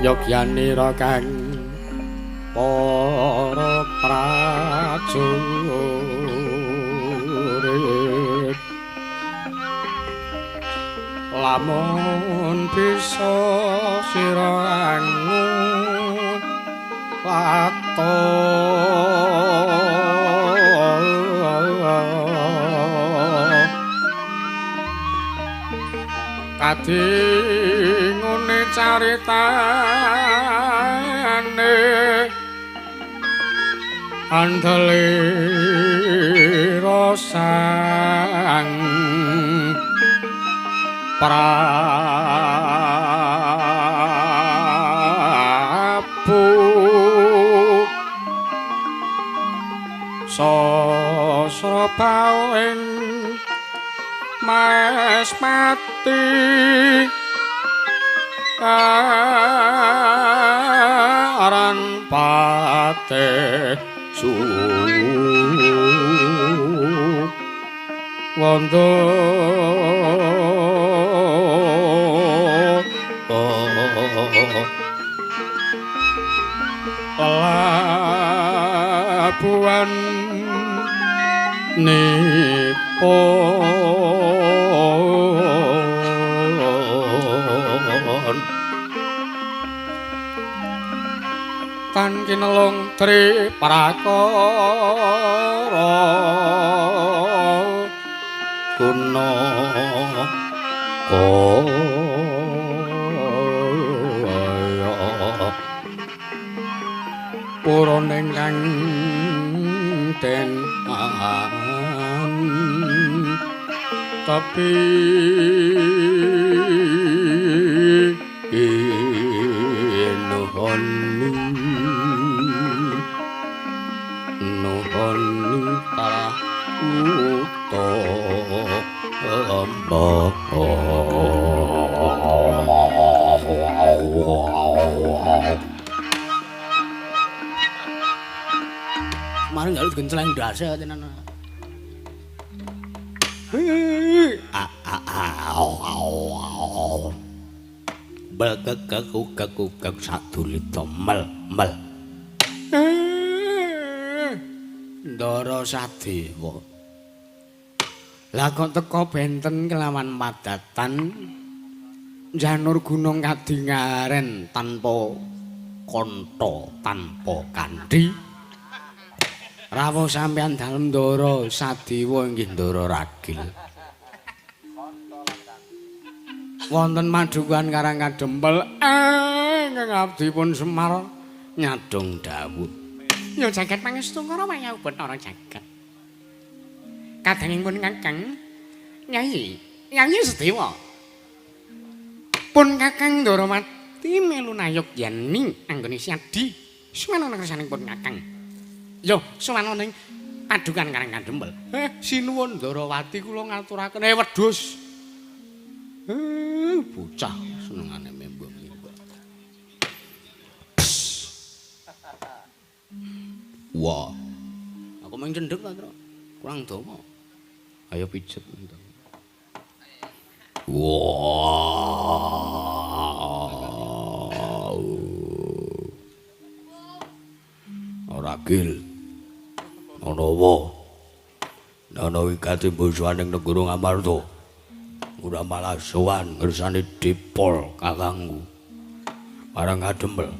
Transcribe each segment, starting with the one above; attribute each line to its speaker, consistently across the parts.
Speaker 1: Yogyanira kang para prajurit lamun bisa sira waton kadi ngene caritane andele sang Prabu Sosrobawa ing Mas Pati aran pate Suwondo Labuan nipun tan kinelung tri prakara guna kaya purun ingkang den tapi nuhun nuhun para utama.
Speaker 2: Mari njaluk genceleng ndase tenan. Bel kekek kekek sadulita mel mel. Ndara Sadewa. Lah kok teka benten kelawan padatan janur gunung kadingaren tanpa kantha tanpa kanthi. Rawuh sampeyan dalem Ndara Sadewa inggih Ndara Ragil. Wonten madukan Karang Kadempel ingkang abdi pun Semar nyadong dawuh.
Speaker 1: Ya jagat pangestu karo wayah Bathara jagat. Kadangipun Kakang Nyai, Nyai Sedewa. Pun Kakang Ndarawati melu nayogyani anggone siadi suwana kersanipun Kakang. Yo sowan ning padukan Karang Kadempel. Sinuwun Ndarawati kula ngaturaken wedhus. Bocah senengane membong-membong.
Speaker 2: Wah. Aku main cendhek ta, Tru. Kurang dawa. Ayo pijet. Wah. Ora gil. Ana apa? Ana wigati bojoane ning negara Ngamarta. Ora malah sowan ngersane dipol kakangku. Marang Kadempel.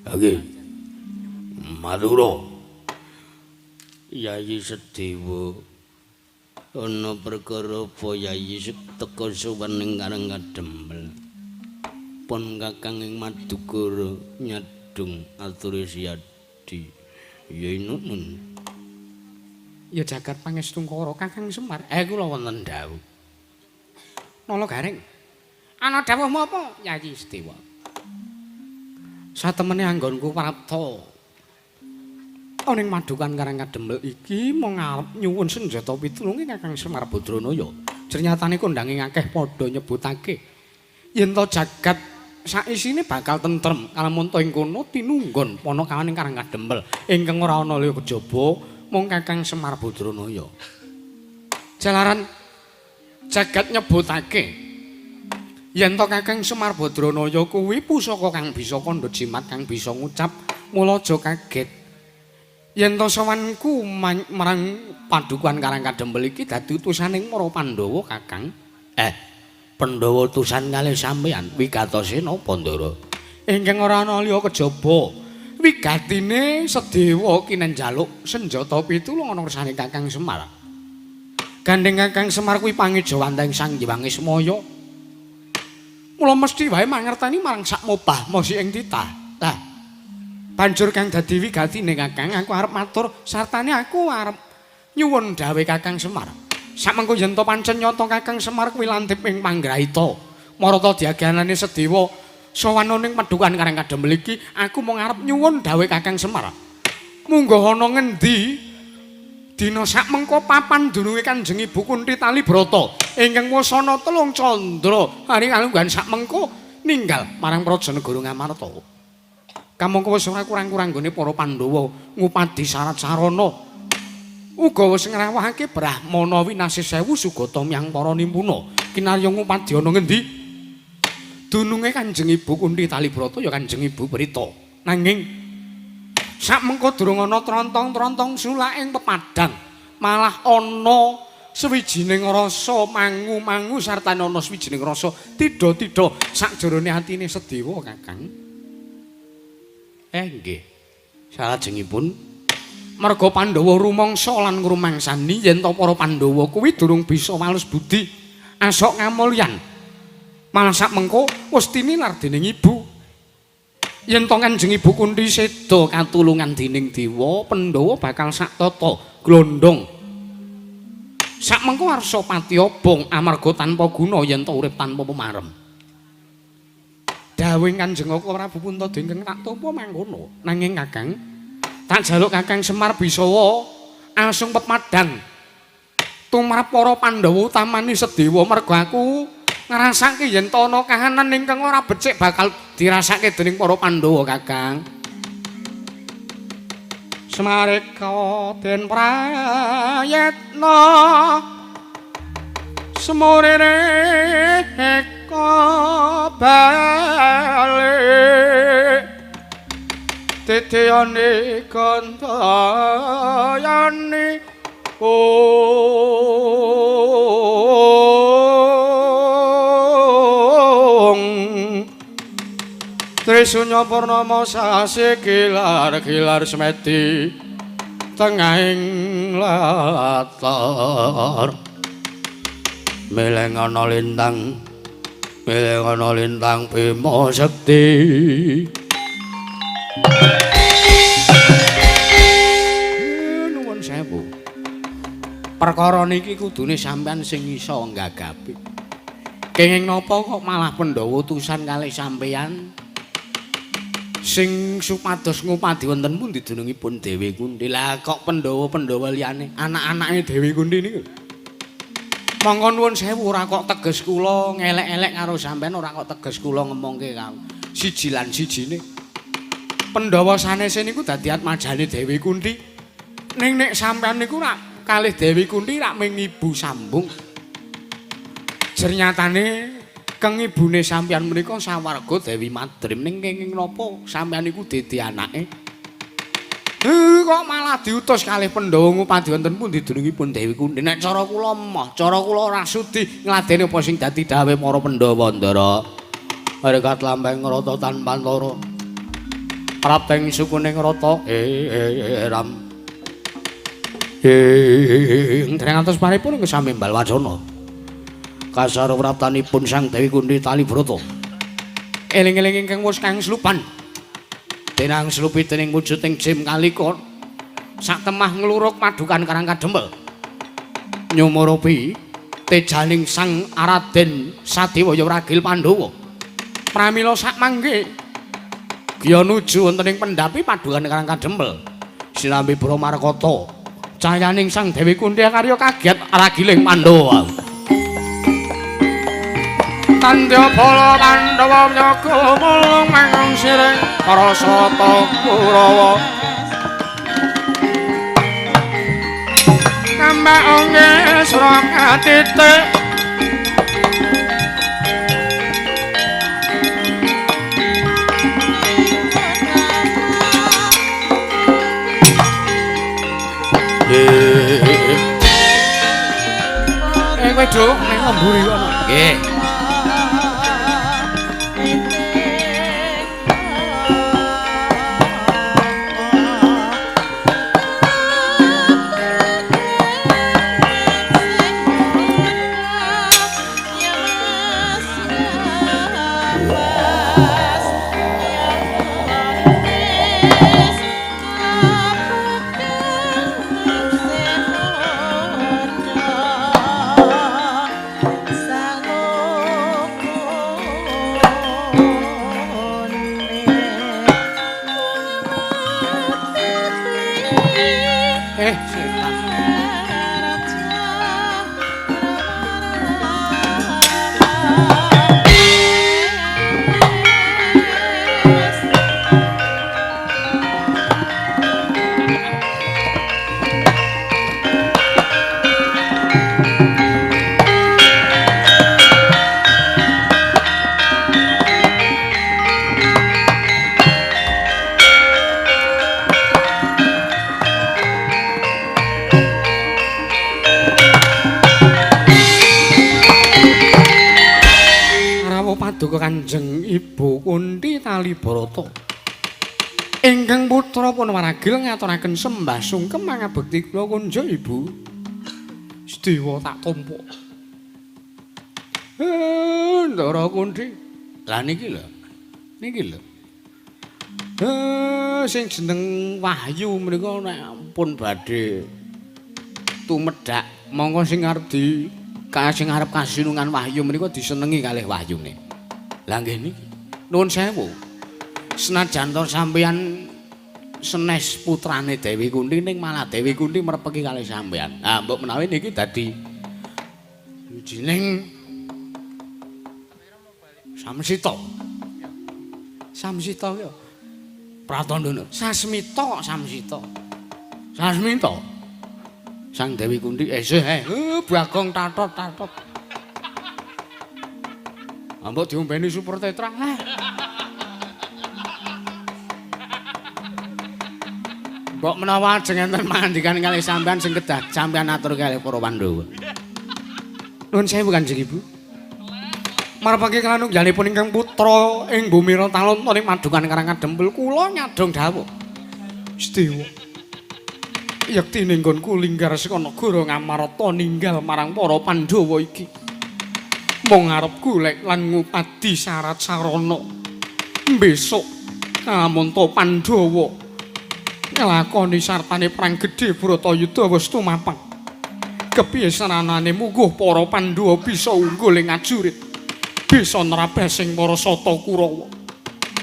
Speaker 2: Iki matura. Yayi Sedewa. Ana perkara apa Yayi teka sowan ning Karang Kadempel? Pun kakang ing Madukara nyadung ature siadi. Ya inun.
Speaker 1: Ya jagat pangestungkara Kakang Semar. Kula wonten dawuh. Nala Gareng. Ana dawuhmu apa, Yayi Sedewa? Satemene anggonku prapta ana ing madukan Karang Kadempel iki mung arep nyuwun senjata pitulunge Kakang Semar Badranaya. Jernyatane kondange akeh padha nyebutake yen to jagat saisine bakal tentrem kalamun to ing kono tinunggon panakawan ing Karang Kadempel ingkang ora ana liya kejaba mung Kakang Semar Badranaya. Jalaran jagat nyebutake yen to Kakang Semar Badranaya kuwi pusaka kang bisa kandha jimat kang bisa ngucap, mula aja kaget yen to sowanku marang padukuhan Karang Kadempel iki dadi utusaning para Pandhawa, Kakang. Pandhawa utusan kalih sampeyan wigatose napa, Ndara? Ingkang ora ana liya kejaba wigatine Sedewa kinen njaluk senjata pitulung ana kersane Kakang Semar. Gandeng Kakang Semar kuwi pangejawantahing Sang Hyang Ismaya. Mula mesti wae mangerteni marang sak mobah mosi ing titah. Lah, banjur kang dadi wigatine Kakang, aku arep matur sartane aku arep nyuwun dawuhe Kakang Semar. Samengko yen to pancen nyata Kakang Semar kuwi lantip ing panggrahita, marata diaganane Sedewa sowan ning padukan Karang Kadempel iki, aku mung arep nyuwun dawuhe Kakang Semar. Mungguh ana ngendi dina sakmengko papan dununge Kanjeng Ibu Kunthi Talibrata ingkang wasana telung candra hari kalungguhan sakmengko ninggal marang Praja Negara Ngamarta. Kamangka wis ora kurang-kurang nggone para Pandhawa ngupadi syarat sarana. Uga wis ngrawuhake Brahmana winasih sewu sugata miyang para nimpuna. Kinarya ngupadi ana ngendi? Dununge Kanjeng Ibu Kunthi Talibrata ya Kanjeng Ibu Prita. Nanging sakmengko durung ana trontong-trontong sulak ing pepadang, malah ana sawijining rasa mangu-mangu sartane ana sawijining rasa tidha-tidha sakjerone atine Sedewa, Kakang. Nggih. Salajengipun merga Pandhawa rumangsa lan ngrumangsani yen to para Pandhawa kuwi durung bisa walus budi asok ngamulyan. Malah sakmengko wis tinilar dening ibu. Yen to Kanjeng Ibu Kunthi seda katulungan dening dewa, Pandhawa bakal sak tata glondong. Sakmengko arsa pati obong amarga tanpa guna yen to urip tanpa pemarem. Dawuh Kanjeng Kaka Prabu Puntadewa ingkang tak tampa mangkono. Nanging Kakang, tak jaluk Kakang Semar bisa asung pepadang tumrap para Pandhawa utamane Sedewa, merga aku ngrasake yen to ana kahanan ingkang ora becik bakal dirasake dening para Pandhawa, Kakang. Semareka den prayetna semurene bali titiyane kantayane ong Trisunya purnama sasi kilar-kilar semedi tengahing latar mileng ana lintang mileng ana lintang Bima Sekti. Nuwun sewu. Perkara niki kudune sampean sing iso nggagapi. Kenging napa kok malah Pandhawa utusan kalih sampean sing supados ngupadi wonten pundi dunungipun Dewi Kunthi. Lah kok Pandhawa-Pandhawa liyane anak-anake Dewi Kunthi niku. Monggo nuwun sewu, ora kok teges kula ngelek-elek karo sampean, ora kok teges kula ngemongke karo siji lan sijine. Pandhawa sanese niku dadi atmajane Dewi Kunthi. Ning nek sampean niku rak kalih Dewi Kunthi rak ming ibu sambung. Jernyatane keng ibune sampean menika sawarga Dewi Madrim, ning kenging napa sampean niku dadi anake? Kok malah diutus kalih Pandhawa ngupadi wonten pundi dunungipun Dewi Kunthi. Nek cara kula emoh, cara kula ora sudi ngladeni apa sing dadi dawuhe para Pandhawa, Ndara. Rekat lambeng rata tanpa antara. Prapteng sukuning rata ram. Ing dereng atos paripun ing sami mbal wacana. Kasar praptanipun Sang Dewi Kunthi Talibrata. Eling-eling ingkang wis kang slupan. Denang slupi dening wujuding Jim Kalikon. Sak temah ngluruk padukan Karang Kadempel. Nyumurupi tejaning Sang Raden Sadewa ya ragil Pandhawa. Pramila sak mangke giya nuju wonten ing pendhapi padukan Karang Kadempel. Sinambi Bramarkata cayaning Sang Dewi Kunti karya kaget ragiling Pandhawa. Tandya bala Pandhawa nyaga mulung mangung siring para sata Kurawa. Kambak ongge sura katitik kowe Duk ning mburi kono.
Speaker 2: Nggih.
Speaker 1: Kanjeng Ibu Kunti Talibarata ingkang putra pun waragil ngaturaken sembah sungkem mangabekti kula kunjuk Ibu. Sedewa tak tampa. Ndara Kunti.
Speaker 2: Lah niki lho. Niki lho.
Speaker 1: Sing jeneng Wahyu menika nek pun badhe tumedhak mongko sing arep di sing arep kasinungan Wahyu menika disenengi kalih wahyune.
Speaker 2: Lah nggih niki. Nuwun sewu. Senajan to sampeyan senes putrane Dewi Kunti ning malah Dewi Kunti merpeki kalih sampeyan. Ah mbok menawi niki dadi wijining Samsita.
Speaker 1: Samsita ya. Pratandana. Sasmita Samsita.
Speaker 2: Sasmita. Sang Dewi Kunti esih
Speaker 1: Bagong tatot-tatot. Ambok diombeni super tetra. Mbok menawa ajeng enten mandikan kalih sampean sing kedah sampean atur kalih para Pandhawa. Nuwun sewu Kanjeng Ibu. Marpake kanunggalipun ingkang putra ing bumi Talonto ing Madukan Karang Kadempel kula nyadong dawuh. Sedewa. Yektine nggonku linggar saka negara Ngamarta ninggal marang para Pandhawa iki. Mung arep golek lan ngupadi syarat sarana. Besok kamonto Pandhawa nglakoni sartane perang gedhe Bratayuda wis tumapang. Kepiye saranane mungguh para Pandhawa bisa unggul ing ajurit, bisa nrabeh sing para sata Kurawa.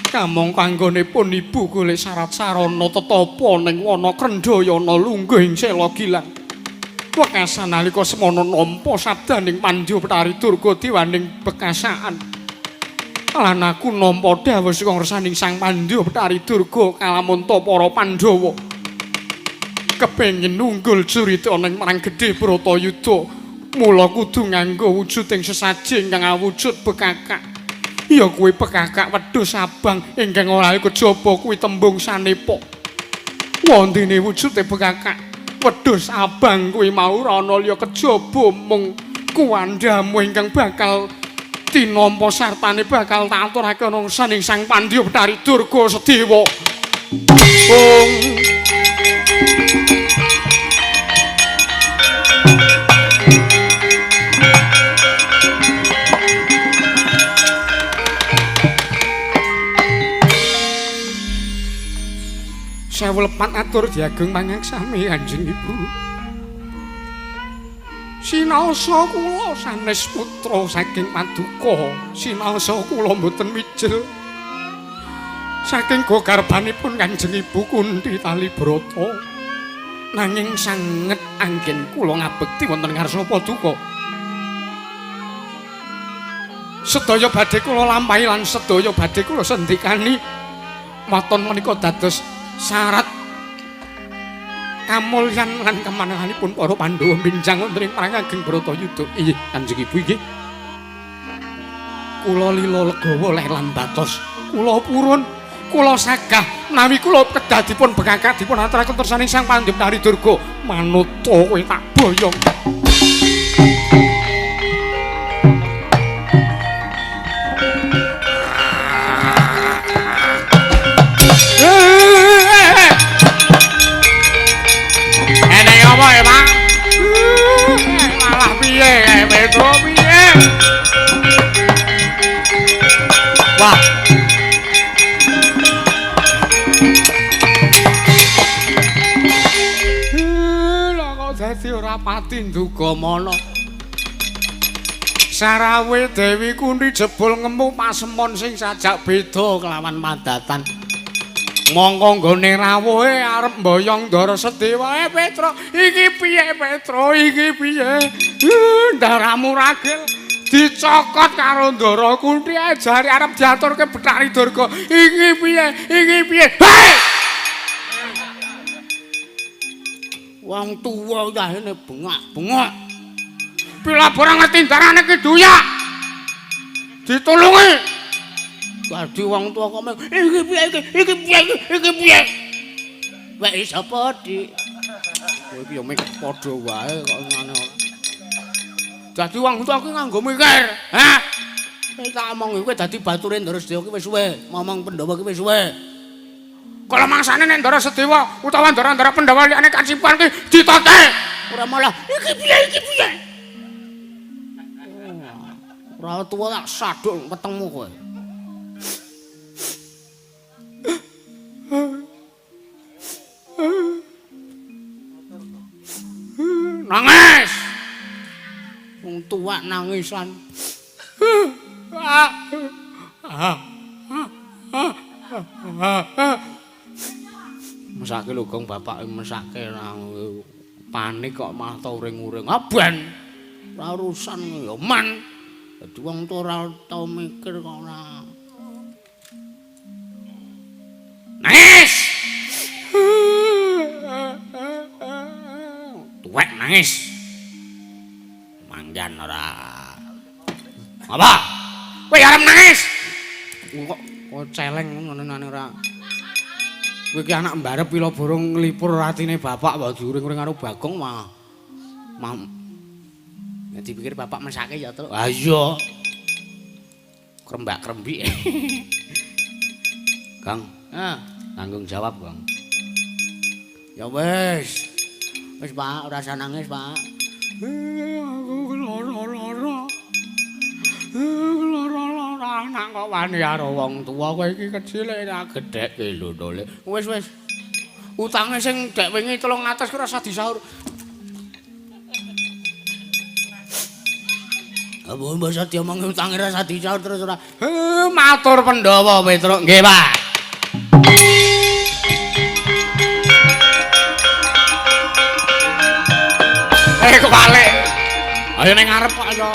Speaker 1: Kamangka anggonipun ibu golek syarat sarana tetapa ning wana Krendhayana lungguh ing Sela Gilang. Wekasan nalika semana nampa sabdaning Pandya Betari Durga dewaning bekasaan. Lan aku nampa dawuh saka ngersaning Sang Pandya Betari Durga kalamunta para Pandhawa. Kepengin nunggul jurite ana ing perang gedhe Bratayuda, mula kudu nganggo wujuding sesaji ingkang awujud bekakak. Ya kuwi bekakak wedhus abang ingkang ora kejaba kuwi tembung sanepa. Wondene wujude bekakak wedhus abang kuwi mau ora ana liya kejaba mung kuwandhamu ingkang bakal tinampa sartane bakal tak aturake ana saning Sang Pandya Betari Durga Sedewa. Bung sewu Lepat atur diageng pangaksami Kanjeng Ibu. Sinaosa kula sanes putra saking paduka, sinaosa kula mboten mijil saking gogarbanipun Kanjeng Ibu Kunthi Talibrata. Nanging sanget anggen kula ngabekti wonten ngarsa paduka. Sedaya badhe kula lampahi lan sedaya badhe kula sendikani waton menika dados syarat kamulyan lan kemenanganipun para Pandhawa binjang wonten ing perang ageng Bratayuda. Inggih Kanjeng Ibu inggih. Kula lila legawa ler lan batos. Kula purun, kula sagah menawi kula kedah dipun bekakak dipun aturaken tersaning Sang Pandhutari Durga. Manuta kowe tak boyong. Apa ya, Pak? Malah piye kae Petro piye? Wah. Lah kok dadi ora pati nduga mana. Sarawe Dewi Kunthi jebul ngemu pasemon sing sajak beda kelawan padatan. Mongko nggone rawuhe arep mboyong Ndara Sedewa. Petro, iki piye Petro, iki piye? Ndaramu ragil dicokot karo Ndara Kunthi jare arep diaturke Bathari Durga. Iki piye? Iki piye? Hei! Wong tuwa yahene bengak-bengok. Bila ora ngerti ndarane ki duyak. Ditulungi. Dadi wong tuwa kok meng iki piye iki iki piye iki piye. Wek sapa, Dik? Kowe iki ya mung padha wae kok ngene ora. Dadi wong tuwa ki nganggo mikir, ha? Kowe tak omong kowe dadi bature Ndara Sedewa ki wis suwe, momong Pandhawa ki wis suwe. Kala mangsane nek Ndara Sedewa utawa ndara-ndara Pandhawa liyane kacipuan ki ditote. Ora malah iki piye iki piye. Ora tuwa tak saduk wetengmu kowe. Nangis. Wong tuwa nangisan. Mesake lho Gong, bapak mesake nang panik kok malah tau uring-uring. Ah ben. Ora urusan ya man. Dadi wong tuwa ora tau mikir kok ora. Nangis. Tuwek nangis. Manggan ora. Apa? Kowe arep nangis. Kok kok celeng ngono-ngene ora. Kowe iki anak mbarep pila borong nglipur atine bapak wae diuring-uring karo Bagong mah. Nek dipikir bapak mesake ya, Truk. Ha iya. Krembak-krembik. Kang, tanggung jawab, Kang. Ya wis. Wis, Pak, ora usah nangis, Pak. Aku lara-lara. Lara-lara anak kok wani karo wong tuwa kowe iki kecil ora gedhekke lho, Ndole. Wis, wis. Utange sing dek wingi 300 ki ora usah disaur. Apa mbok usah diomongi utange ora usah disaur terus ora. Matur Pandhawa Petruk. Nggih, Pak. Kebalik. Ayo ning ngarep kok ayo.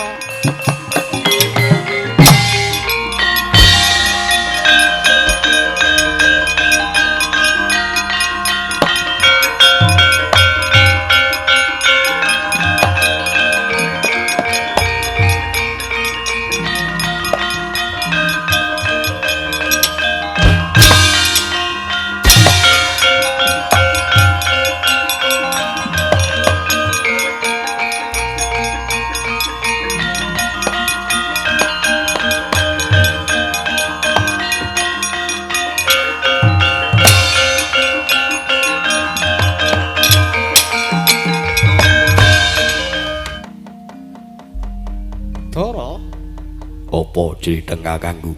Speaker 2: Apa jliteng kakangku?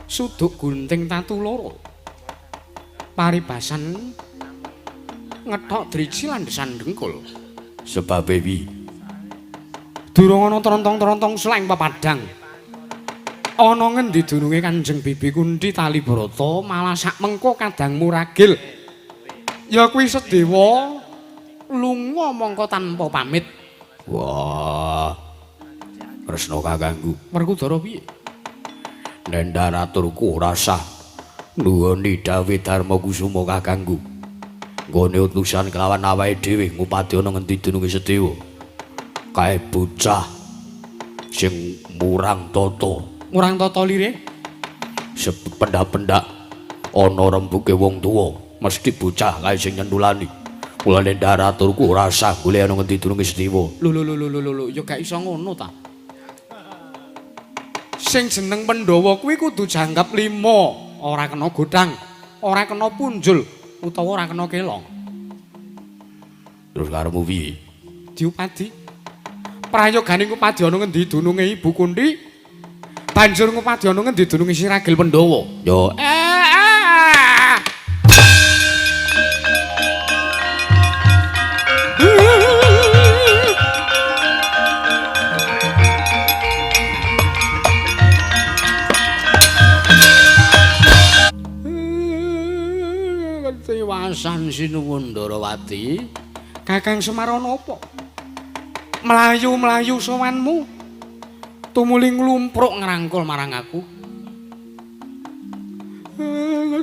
Speaker 1: Suduk gunting tatu loro. Paribasan Ngethok driji landhesan dengkul.
Speaker 2: Sebabe wi?
Speaker 1: Durung ana trontong-trontong seleng pepadang. Ana ngendi dununge Kanjeng Bibi Kunthi Talibrata malah sak mengko kadang muragil. Ya kuwi Sedewa lunga mongko tanpa pamit.
Speaker 2: Wah. Kresna kakangku.
Speaker 1: Werkudara piye?
Speaker 2: Nendhan aturku ora sah nuwuni dawuh Darma Kusuma kakangku. Nggone utusan kelawan awake dhewe ngupadi ana ngendi dununge Sedewa. Kae bocah sing murang tata.
Speaker 1: Murang tata lire?
Speaker 2: Sependak-pendak ana rembuke wong tuwa, mesti bocah kae sing nyentulani. Mulane ndar aturku ora sah golek ana ngendi dununge Sedewa.
Speaker 1: Lho lho lho lho lho, ya gak iso ngono ta. Sing jeneng Pandhawa kuwi kudu jangkep 5, ora kena godhang, ora kena punjul, utawa ora kena kelong.
Speaker 2: Terus karepmu piye?
Speaker 1: Diupadi. Prayogane ngupadi ana ngendi dununge Ibu Kunthi? Banjur ngupadi ana ngendi dununge Siragil Pandhawa?
Speaker 2: Yo.
Speaker 1: Tiwasan sinuwun Ndarawati. Kakang Semar ana apa? Mlayu-mlayu sowanmu tumuli nglumpruk ngrangkul marang aku.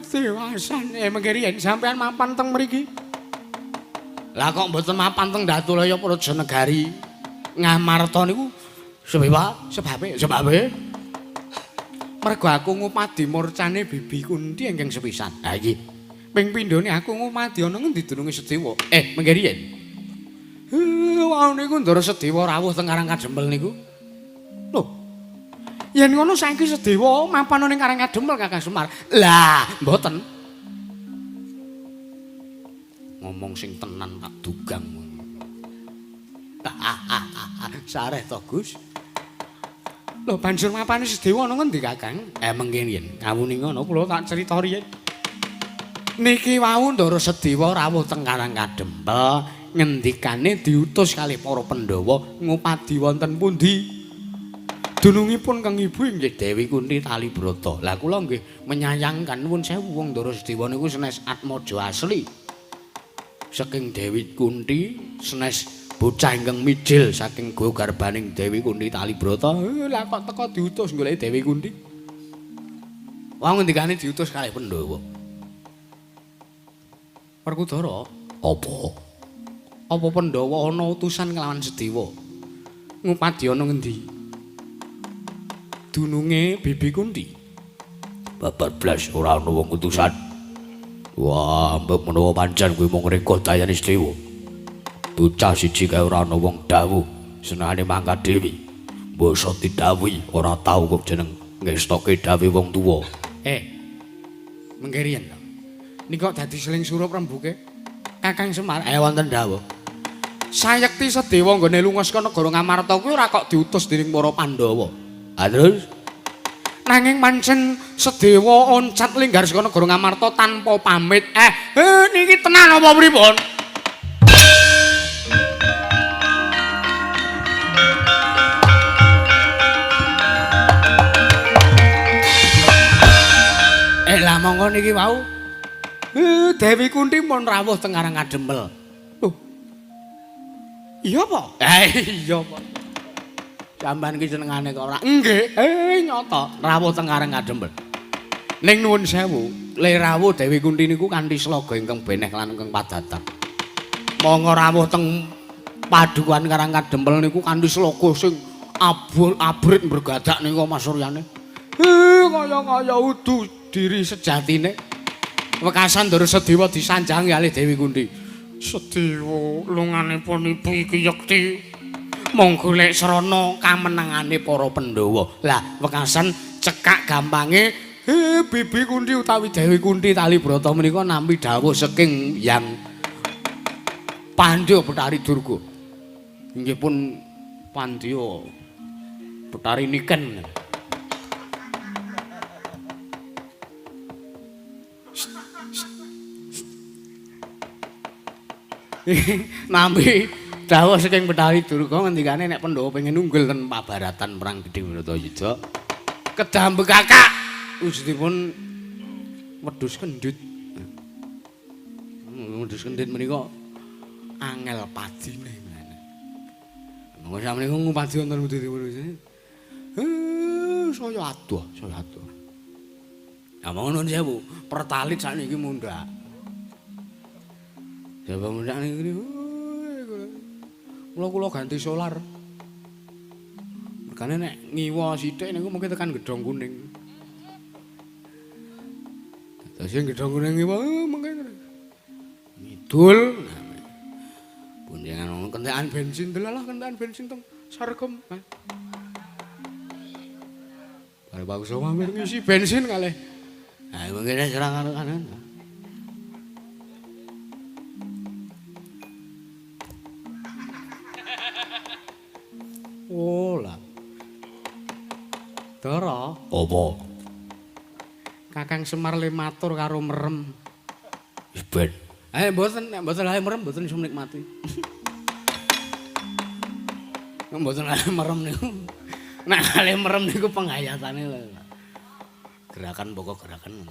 Speaker 1: Tiwasan mengke riyen sampean mapan teng mriki.
Speaker 2: Lah kok mboten mapan teng Datulaya Praja Negari Ngamarta niku sebabe sebabe
Speaker 1: mergo aku ngupadi murcane Bibi Kunthi ingkang sepisan.
Speaker 2: Ha iki
Speaker 1: ping pindhone aku ngupadi ana ngendi dununge Sedewa.
Speaker 2: Mengke riyen.
Speaker 1: Wau niku Ndara Sedewa rawuh teng Karang Kadempel niku. Lho. Yen ngono saiki Sedewa mapan ning Karang Kadempel Kakang Semar.
Speaker 2: Lah, mboten. Ngomong sing tenan tak dugang. Sareh to, Gus.
Speaker 1: Lho, banjur mapane Sedewa ana ngendi, Kakang?
Speaker 2: Mengke riyen.
Speaker 1: Ngawuni ngono kula tak crita riyen. Niki wau Ndara Sedewa rawuh teng Karang Kadempel, ngendikane diutus kalih para Pandhawa ngupadi wonten pundi? Dunungipun Kang Ibu inggih
Speaker 2: Dewi Kunthi Talibrata. Lah kula nggih menyayangkan nuwun sewu wong Ndara Sedewa niku senes atmaja asli. Saking Dewi Kunthi senes bocah ingkang mijil saking gowo garbaning Dewi Kunthi Talibrata.
Speaker 1: Lah kok teka diutus goleki Dewi Kunthi?
Speaker 2: Wong ngendikane diutus kalih Pandhawa.
Speaker 1: Werkudara,
Speaker 2: apa?
Speaker 1: Apa Pandhawa ana utusan kelawan Sedewa? Ngupadi ana ngendi? Dununge Bibi Kunthi.
Speaker 2: Babar blas ora ana wong utusan. Wah, mbok menawa pancen kuwi mung reka dayane Sedewa. Bocah siji kae ora ana wong dawuh senengane mangkat dhewe. Mbasa didhawuhi ora tau kok jeneng ngestoke dawuhe wong tuwa.
Speaker 1: Mengke riyen to. Niki kok dadi seling surup rembuke? Kakang Semar,
Speaker 2: wonten dawuh.
Speaker 1: Sayekti Sedewa nggone lunga saka negara Ngamarta kuwi ora kok diutus dening para Pandhawa.
Speaker 2: Ha terus?
Speaker 1: Nanging pancen Sedewa oncat linggar saka negara Ngamarta tanpa pamit. Niki tenan apa pripun?
Speaker 2: Lah monggo niki wau. Dewi Kunthi pun rawuh teng Karang Kadempel.
Speaker 1: Lho. Iya apa?
Speaker 2: Iya apa? Sampeyan iki senengane kok ora.
Speaker 1: Nggih, nyata
Speaker 2: rawuh teng Karang Kadempel.
Speaker 1: Ning nuwun sewu,
Speaker 2: le rawuh Dewi Kunthi niku kanthi sloga ingkang beneh lan ingkang padatan. Monggo rawuh teng padukuhan Karang Kadempel niku kanthi sloga sing abrit mbregadak niku Mas Suryane.
Speaker 1: Kaya-kaya udu diri sejatine. Wekasan Ndara Sedewa disanjangi kalih Dewi Kunthi. Sedewa lunganipun ibu iki yekti mung golek srana kamenangane
Speaker 2: para Pandhawa. Lah wekasan cekak gampange Bibi Kunthi utawi Dewi Kunthi Talibrata menika nampi dawuh saking Yang Pandya Betari Durga. Inggih pun Pandya Betari Niken.
Speaker 1: Nampi dawuh saking Bethari Durga ngendikane nek Pandhawa pengen unggul ten pabaratan perang gedhe Bharatayuda kedah mbekakak wujudipun wedhus kendhit. Wedhus kendhit menika angel padine. Monggo sampeyan ngupadi wonten wujudipun. Saya adoh, saya adoh. Ya monggo nuwun sewu, pertalit sakniki mundhak. Jaba mundhak niki. Kula kula ganti solar. Mergane nek ngiwa sithik niku mungkin tekan gedhong kuning. Dados gedhong kuning ngiwa mungkin ngidul. Boncengan kentekan bensin delalah kentekan bensin teng Sarkem. Bare Pak Uso mampir ngisi bensin kalih. Ha mungkin serang kanan. Oh lah. Dara,
Speaker 2: Apa?
Speaker 1: Kakang Semar le matur karo merem.
Speaker 2: Wis ben.
Speaker 1: Mboten, nek mboten ae merem mboten iso nikmati. Nek mboten ae merem niku. Nek kale merem niku penghayatane lho. Gerakan pokok gerakan.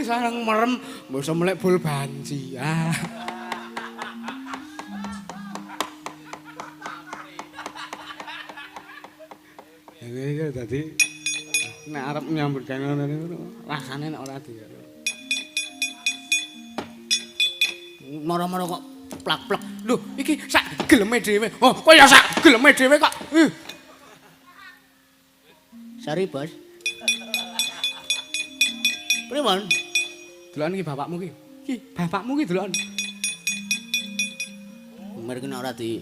Speaker 1: Sareng merem mbok iso melek bol banci. Ah. Iki dadi nek arep nyambut gawe ngono niku rasane nek ora di. Moro-moro kok plak-plak. Lho, iki sak geleme dhewe. Oh, kok ya sak geleme dhewe kok.
Speaker 2: Sari, Bos. Pripun?
Speaker 1: Deloken iki bapakmu iki. Iki bapakmu iki deloken.
Speaker 2: Mer ki nek ora di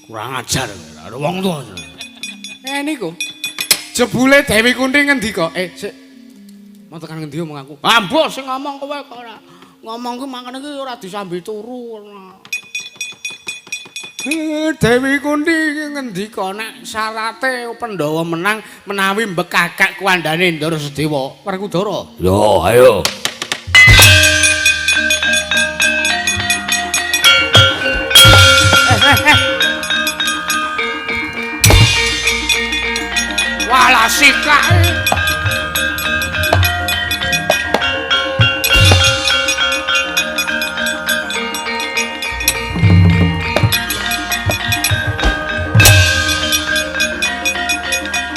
Speaker 2: kurang ajar karo wong tuwa.
Speaker 1: Niku. Jebule Dewi Kunti ngendika, sik. Mau tekan ngendi omong aku? Ah, mbok sing ngomong kowe kok ora. Ngomong ku mangkane iki ora disambi turu. Dewi Kunti iki ngendika nek syarate Pandhawa menang menawi mbekakak kuwandane Ndara Sedewa, Werkudara.
Speaker 2: Yo, ayo.
Speaker 1: Walah sikak.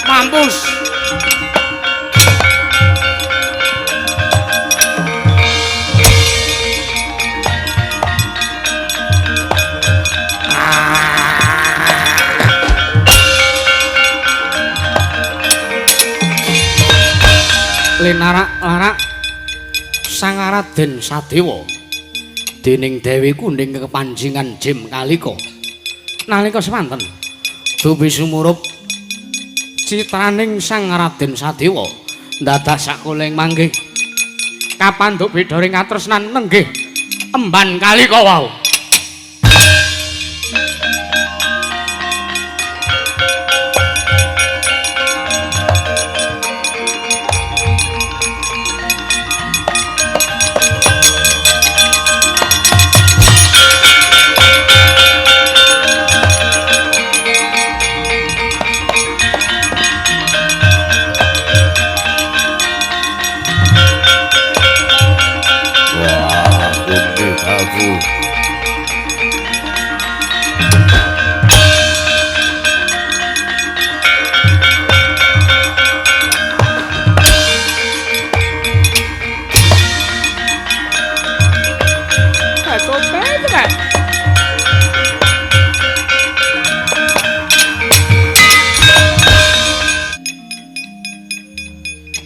Speaker 1: Mampus. Linarak-larak Sang Raden Sadewa dening Dewi Kuning kepanjingan Jim Kalika. Nalika semanten dupi sumurup citraning Sang Raden Sadewa ndadak sakuling manggih kapandhuk bidharing katresnan nenggih emban Kalika wau.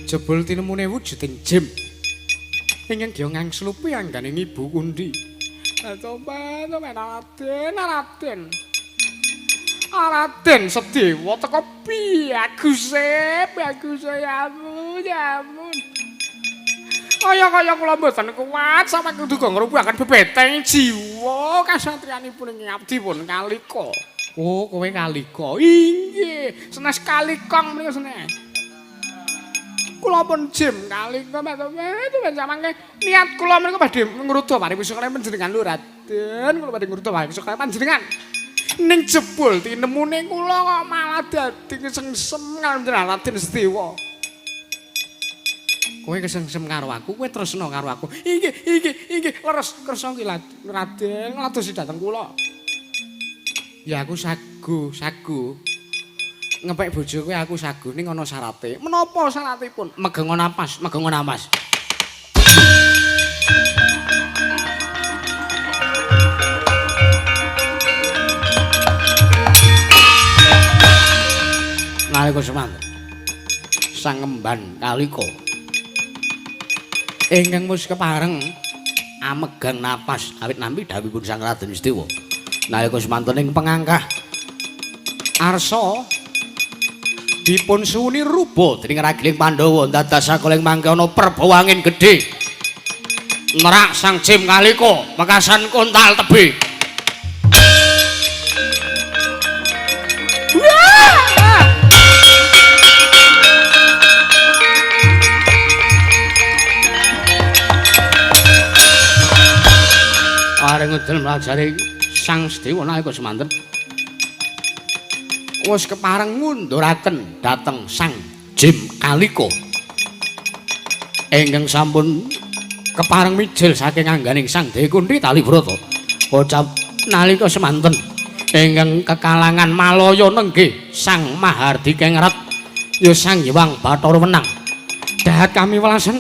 Speaker 1: Jebul tinemune wujuding Jim ingkang gya ngangslupi anggane Ibu Kunti. Coba Raden, Raden. Raden Sedewa teko baguse, baguse ya ampun, ya ampun. Kaya-kaya kula mboten kuat sampe kudu ngrupaken bebeteng jiwa kasatriyanipun ing abdi pun Kalika. Oh, kowe Kalika. Inggih, senes Kalikong menika senes. Kula pun jim Kalika metu samangke niat kula menika badhe ngruda paripusaka kaliyan panjenengan lho Raden. Kula badhe ngruda paripusaka kaliyan panjenengan. Ning jebul tinemune kula kok malah dadi kesengsem karo Raden Sedewa. Kowe kesengsem karo aku, kowe tresna karo aku. Inggih, inggih, inggih, leres kersa ki Raden ngladosi dhateng kula. Ya aku sagu, sagu. Ngepek bojo kowe aku sagu ning ana syarate. Menapa syaratipun?
Speaker 2: Megengo napas, megengo napas. Nalika semanten Sang Emban Kalika ingkang wis kepareng amegang napas awit nampi dhawuhipun Sang Raden Sedewa. Nalika semanten ing pengangkah arsa dipun suwuni ruba dening ragiling Pandhawa dados sakoling mangke ana perbawa angin gedhe nerak Sang Jim Kalika wekasan kontal tebih. Areng udel mlajari Sang Sedewa nalika semanten wis kepareng ngunduraken dhateng Sang Jim Kalika ingkang sampun kepareng mijil saking angganing Sang Dewi Kunthi Talibrata. Kocap nalika semanten ingkang kekalangan Malaya nenggih Sang Mahardika Ngrat ya Sang Hyang Bathara Wenang.
Speaker 1: Dahat kami welasan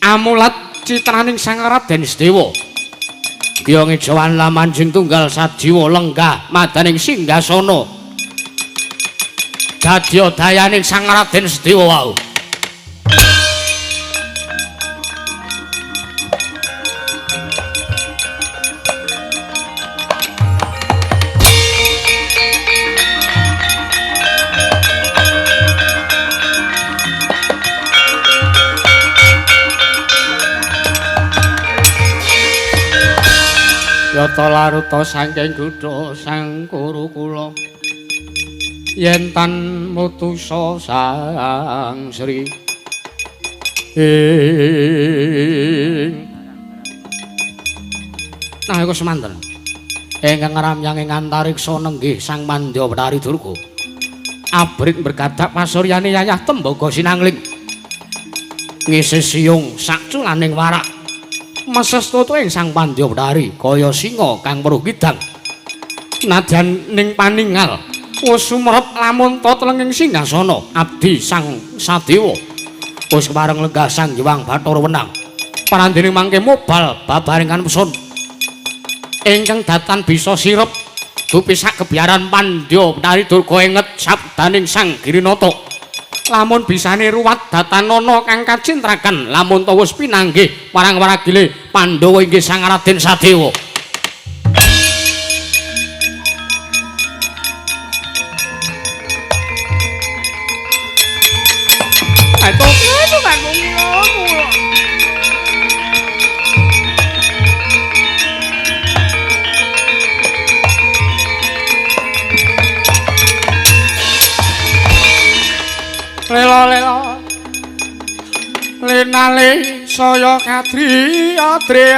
Speaker 1: amulat citraning Sang Raden Sedewa.
Speaker 2: Kya ngejawan lamanjing tunggal sajiwa lenggah madaning singgasana dadya dayaning Sang Raden Sedewa wau.
Speaker 1: Yata laruta saking gudha Sang Kurukula yen tan mutusa Sang Sri ing
Speaker 2: nalika semanten ingkang ngramyang ing antariksa nenggih Sang Mandya Betari Durga abrik bergadak pasuryane yayah tembaga sinangling ngisih siyung sakculaning warak meses toto ing Sang Pandya Betari kaya singa kang weruh kidang
Speaker 1: nadyan ning paningal wis sumerep lamun ta tlenging singgasana abdi Sang Sadewa
Speaker 2: wis kepareng lenggah Sang Hyang Bathara Wenang parandene mangke mobal babarengan pesun
Speaker 1: ingkang datan bisa sirep dupi sak kebiaran Pandya Betari Durga enget sabdaning Sang Girinata lamun bisane ruwat datanana kang kacintraken lamun ta wis pinanggih marang waragile Pandhawa inggih Sang Raden Sadewa. Lela-lela linali saya kadri adri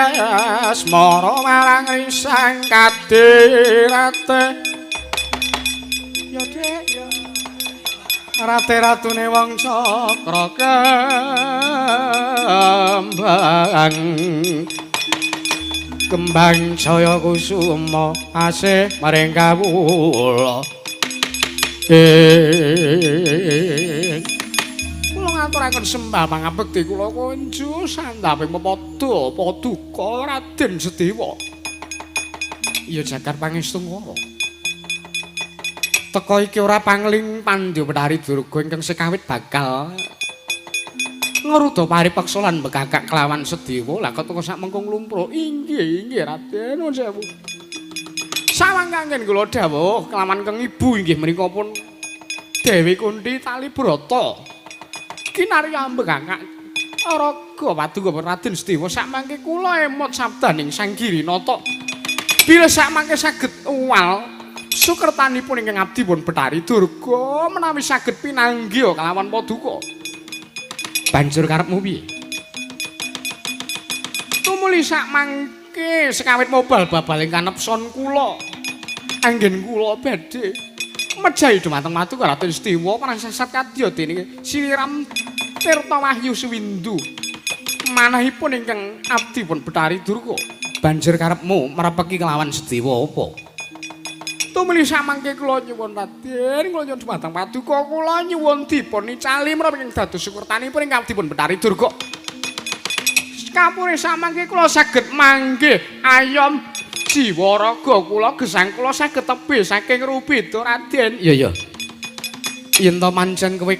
Speaker 1: asmara marang risang kadirate ya Dek ya rate ratune wong cakra kembang kembang jaya kusuma asih maring kawula. Kula ngaturaken sembah pangabekti kula kunju sandhaping pepadha paduka Raden Sedewa. Ya jagat pangestu ngara. Teka iki ora pangling Pandya Betari Durga ingkang sekawit bakal ngruda paripeksa lan bekakak kelawan Sedewa lah keteka sak mengko nglumpruh. Inggih, inggih Raden nuwun sewu. Sawangkangken kula dawuh kelawan keng ibu inggih menika pun Dewi Kunthi Talibrata. Kinarya ambekakak raga paduka Raden Sedewa sakmangke kula emot sabdaning Sang Girinata. Bila sakmangke saged uwal Sukertanipun ingkang abdi pun Bathari Durga menawi saged pinanggih kalawan paduka. Banjur karepmu piye? Tumuli sak mangke sekawit mobal babaling kanepson kula. Anggen kula badhe mejahi dumateng Paduka Raden Setiwa prasasat kadya dening Siram Tirta Wahyu Suwindu. Manahipun ingkang abdi pun Bathari Durga. Banjur karepmu merepeki kelawan Sediwa apa? Tumuli samangke kula nyuwun Raden, kula nyuwun dumateng Paduka, kula nyuwun dipun icali menapa ingkang dados sukertanipun ingkang abdi pun Bathari Durga. Kapure samangke kula saged manggih ayom jiwa raga kula gesang kula saged tebih saking rubeda Raden. Iya iya. Yen to pancen kowe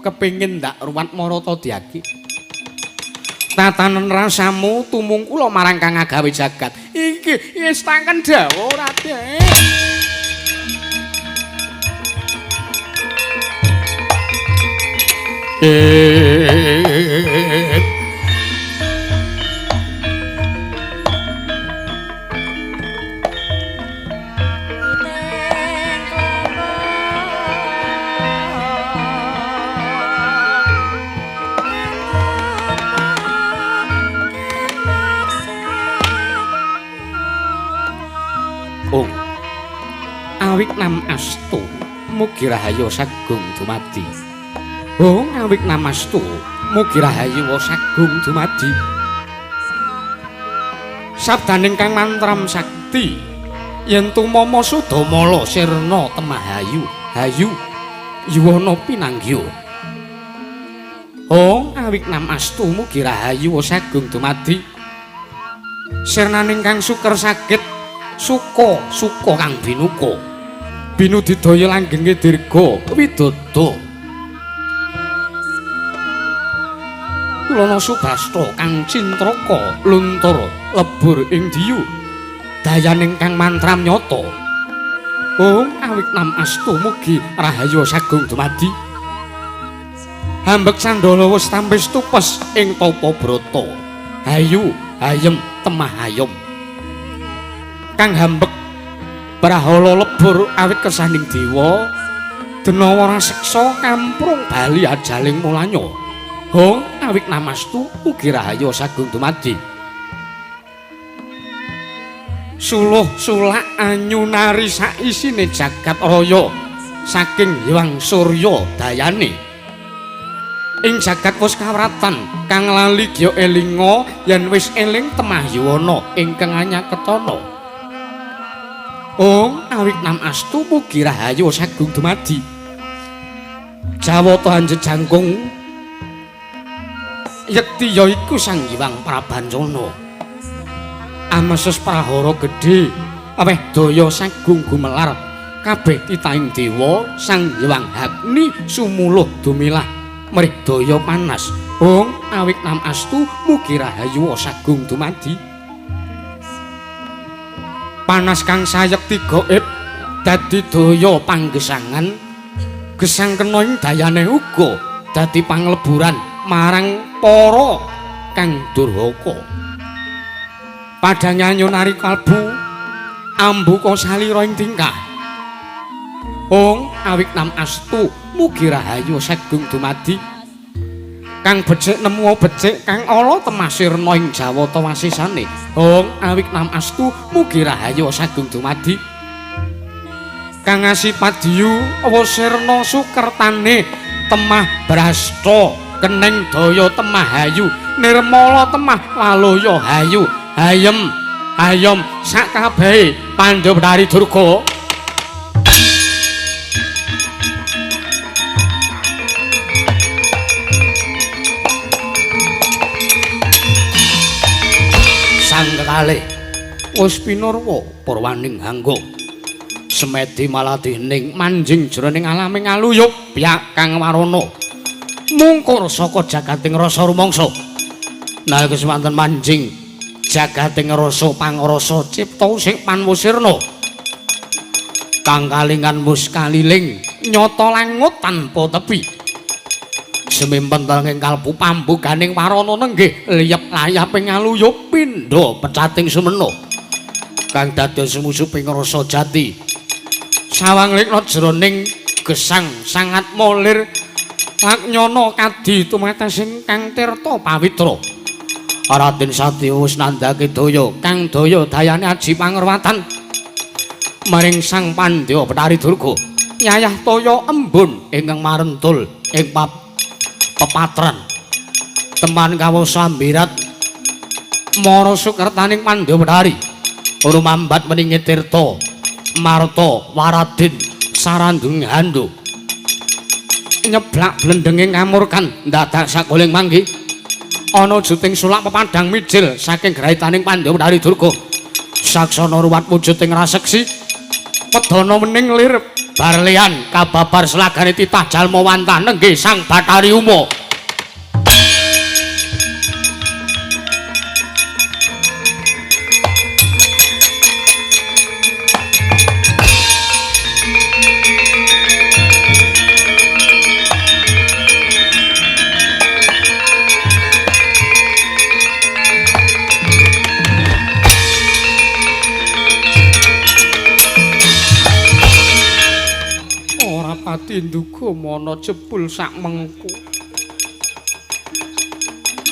Speaker 1: kepengin ndak ruwat marata diaki. Tatanen rasamu tumung kula marang kang agawe jagat. Iki wis tangken dawuh Raden. Ong awik nam astu mugi rahayu sagung dumadi. Ong awik nam astu mugi rahayu sagung dumadi. Sabdaning kang mantram sakti yen tumama sudamala sirna temahayu hayu yuwana pinanggya. Ong awik nam astu mugi rahayu sagung dumadi. Sirnaning kang suker saged suka suka kang binuka binudidaya langgenge dirga widodo lana subasta kang cintraka luntur lebur ing diyu dayaning kang mantram nyata. Ong awik nam astu mugi rahayu sagung dumadi. Hambek sandala wis tampis tupes ing tapa brata hayu hayem temah hayom kang hambek brahala lebur awit kersaning dewa denawa raseksa kamprung bali ajaling mulanya. Hong awik namastu ugi rahayu sagung dumadi. Suluh sulak anyunari saisine jagat raya saking Hyang Surya dayane. Ing jagat wis kawratan kang lali gya elinga yen wis eling temah yuwana ingkang anyaketana. Ong awik nam astu mugi rahayu sagung dumadi. Jawata anjet jangkung yekti ya iku Sang Hyang Prabancana. Ameses prahara gedhe aweh daya sagung gumelar kabeh titahing dewa Sang Hyang Agni sumuluh dumilah mrih daya panas. Ong awik nam astu mugi rahayu sagung dumadi. Panas kang sayekti gaib dadi daya panggesangan gesang kena ing dayane uga dadi pangleburan marang para kang durhaka. Padang anyunari kalbu ambuka salira ing tingkah. Ong awik nam astu mugi rahayu sagung dumadi. Kang becik nemu becik kang ala temasirna ing jawata wasisane. Ong awik nam astu mugi rahayu sagung dumadi. Kang asipat diyu wasirna sukertane temah brasta keneng daya temah hayu nirmala temah waluya hayu hayem hayom sak kabehe Pandhawa Bathari Durga. Sang kekalih wis pinurwa purwaning hangga semedi maladining manjing jroning alaming aluyup pyak kang warana mungkur saka jagating rasa rumangsa. Nalika semanten manjing jagating rasa pangrasa cipta sing panwusirna kang kalingan mus kaliling nyata langut tanpa tepi semimpen tenging kalbu pambuganing warana nenggih liyep layaping aluyup pindha pecating sumena kang dados sumusuping rasa jati. Sawang likna jroning gesang sangat molir laknyana kadi tumatesing kang tirta pawitra.
Speaker 2: Raden Satya wis nandhake daya
Speaker 1: kang daya dayane aji pangerwatan maring Sang Pandya Bathari Durga. Yayah toya embun
Speaker 2: ingkang marentul ing pepatran. Teman kawasa ambirat
Speaker 1: mara sukertaning Pandya Bathari.
Speaker 2: Rumambat meningi tirta marta waradin sarandung handu.
Speaker 1: Nyeblak blendenging kamurkan dadak sakoling manggi ana juting sulak pepadang mijil saking graitaning Pandya Bathari Durga.
Speaker 2: Saksana ruwat wujuding raseksi
Speaker 1: wedana wening lir
Speaker 2: barlian kababar selagane titah jalma wantah nenggih Sang Bathari Uma.
Speaker 1: Tinduga mana jebul sak mengko.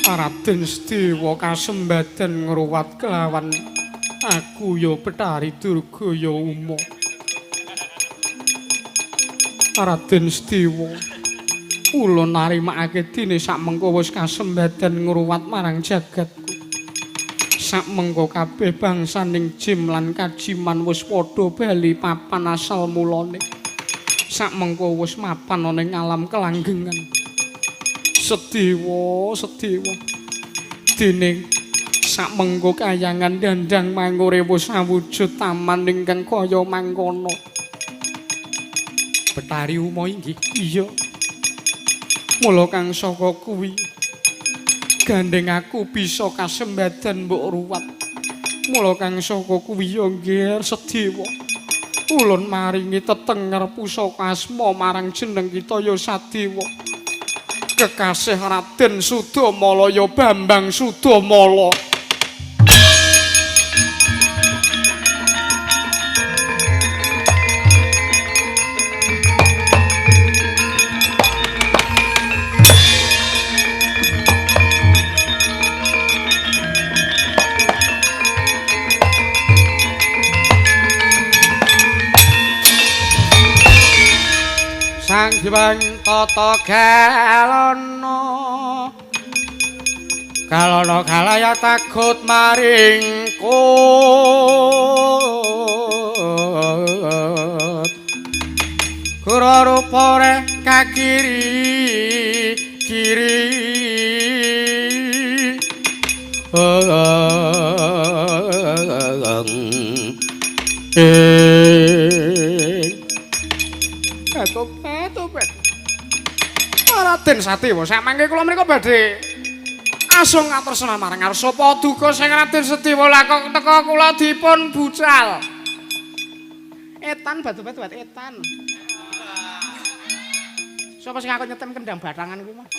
Speaker 1: Raden Sdewa kasembadan ngruwat kelawan aku ya Bathari Durga ya Uma. Raden Sdewa, kula narimakake dene sak mengko wis kasembadan ngruwat marang jagatku. Sak mengko kabeh bangsaning Jim lan Kajiman wis padha bali papan asal mulane. Sak mengko wis mapan ana ing alam kelanggengan. Sediwa, sediwa. Dene sak mengko kayangan dandang mangure wis awujud taman ingkang kaya mangkono. Bathari Uma inggih. Iya. Mula kang saka kuwi gandeng aku bisa kasembadan mbok ruwat. Mula kang saka kuwi ya nggih Sediwa. Ulun maringi tetenger pusaka asma marang jeneng kita ya Sadewa. Kekasih Raden Sudamala ya Bambang Sudamala. Sang Hyang Tata Galana Galana galaya takut maring kut Kura rupa re kakiri kiri Raden Sadewa samangke kula mriku badhe asung atresna marang ngarsa paduka sing Raden Sedewa lah kok teka kula dipun bucal. Etan batu-batu etan. Sapa sing aku nyetem kendang batangan kuwi mah?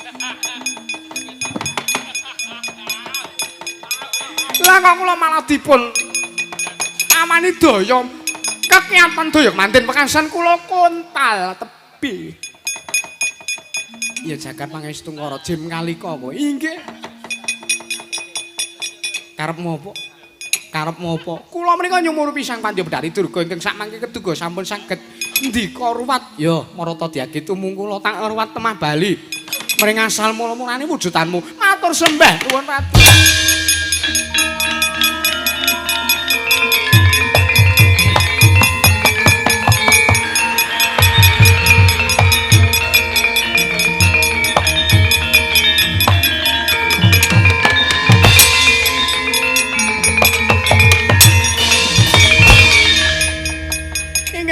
Speaker 1: Lah kok kula malah dipun amani daya kekiatan daya manten pekasan kula kontal tebi. Ya jagat pangestu Ngara Jim Kalika kowe. Inggih. Karepmu apa? Karepmu apa? Kula menika nyumurupi Sang Pandya Bathari Durga ingkang sakmangke keduga sampun saged ndika ruwat. Ya, marata diagi tumung kula tak ruwat temah bali. Mring asal mula-mulane wujudanmu. Matur sembah nuwun Raden.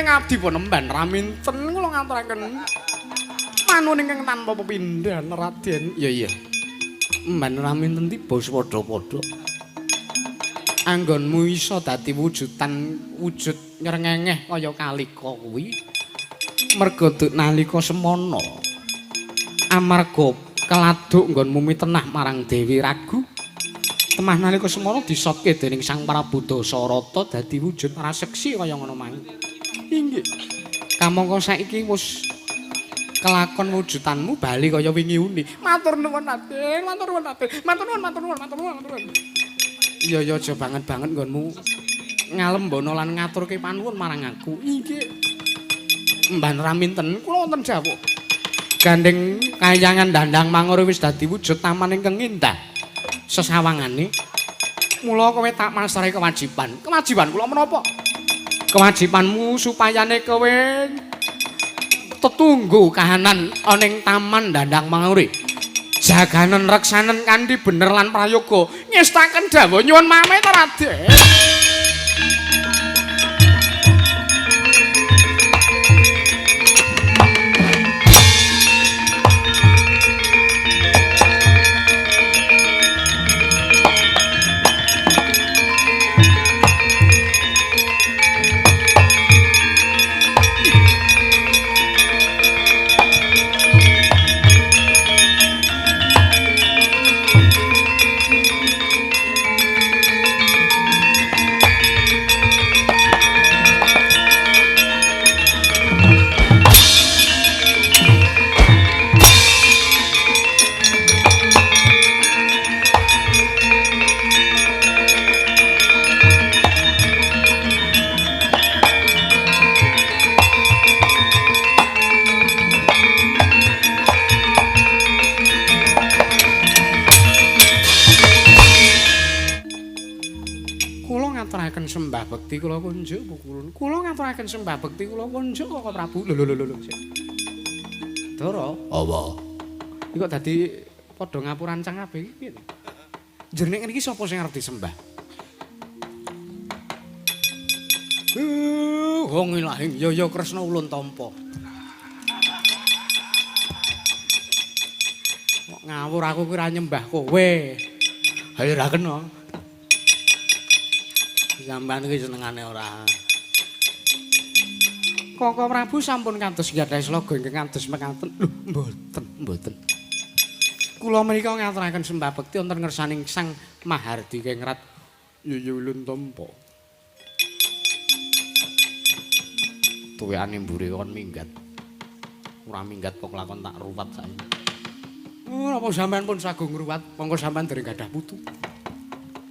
Speaker 1: Abdi pun emban raminten kula ngaturaken manun ingkang tanpa pepindhan Raden.
Speaker 2: Iya iya. Emban raminten tiba padha-padha.
Speaker 1: Anggonmu iso dadi wujudan wujud nyrengengeh kaya kalika kuwi. Merga nalika semana amarga keladuk nggonmu mitenah marang Dewi Ragu. Temah nalika semana disotke dening Sang Prabu Dasarata dadi wujud raseksi kaya ngono mang. Inggih. Kamangka saiki wis kelakon wujudanmu bali kaya wingi uni. Matur nuwun Raden, matur nuwun Raden. Matur nuwun, matur nuwun, matur nuwun, matur nuwun. Iya ya aja banget-banget nggonmu ngalembono lan ngaturke panuwun marang aku. Inggih. Mban Raminten kula wonten jawuk. Gandeng kayangan Dandang Mangor wis dadi wujud taman ingkang indah. Sesawangane mula kowe tak masrahi kewajiban. Kewajiban kula menapa? Kewajibanmu supayane kowe tetunggu kahanan ana ing taman Dandang Mangore. Jaganen reksanen kanthi bener lan prayoga. Ngestaken dawuh nyuwun pamit Raden. Sembah bekti kula kunjuk pukulun. Kula ngaturaken sembah bekti kula kunjuk Koko Prabu. Lho lho lho lho. Dara.
Speaker 2: Apa?
Speaker 1: Iki kok dadi padha ngapurancang kabeh iki piye? Jerne ngene iki sapa sing arep disembah? Wong ilahing ya ya Kresna ulun tampa. Kok ngawur aku ki ora nyembah kowe.
Speaker 2: Ha ora kena. Sampeyan iki senengane ora.
Speaker 1: Koko Prabu sampun kados gadhahi sloga ingkang kados mekaten. Lho, mboten, mboten. Kula menika ngaturaken sembah bekti wonten ngersaning Sang Mahardika Ngrat Yuyu Ulun Tampa.
Speaker 2: Tuwekane mburi kon minggat. Ora minggat kok lakon tak ruwat saiki.
Speaker 1: Oh, napa sampeyan pun sagung ngruwat, monggo sampeyan dereng gadah putu.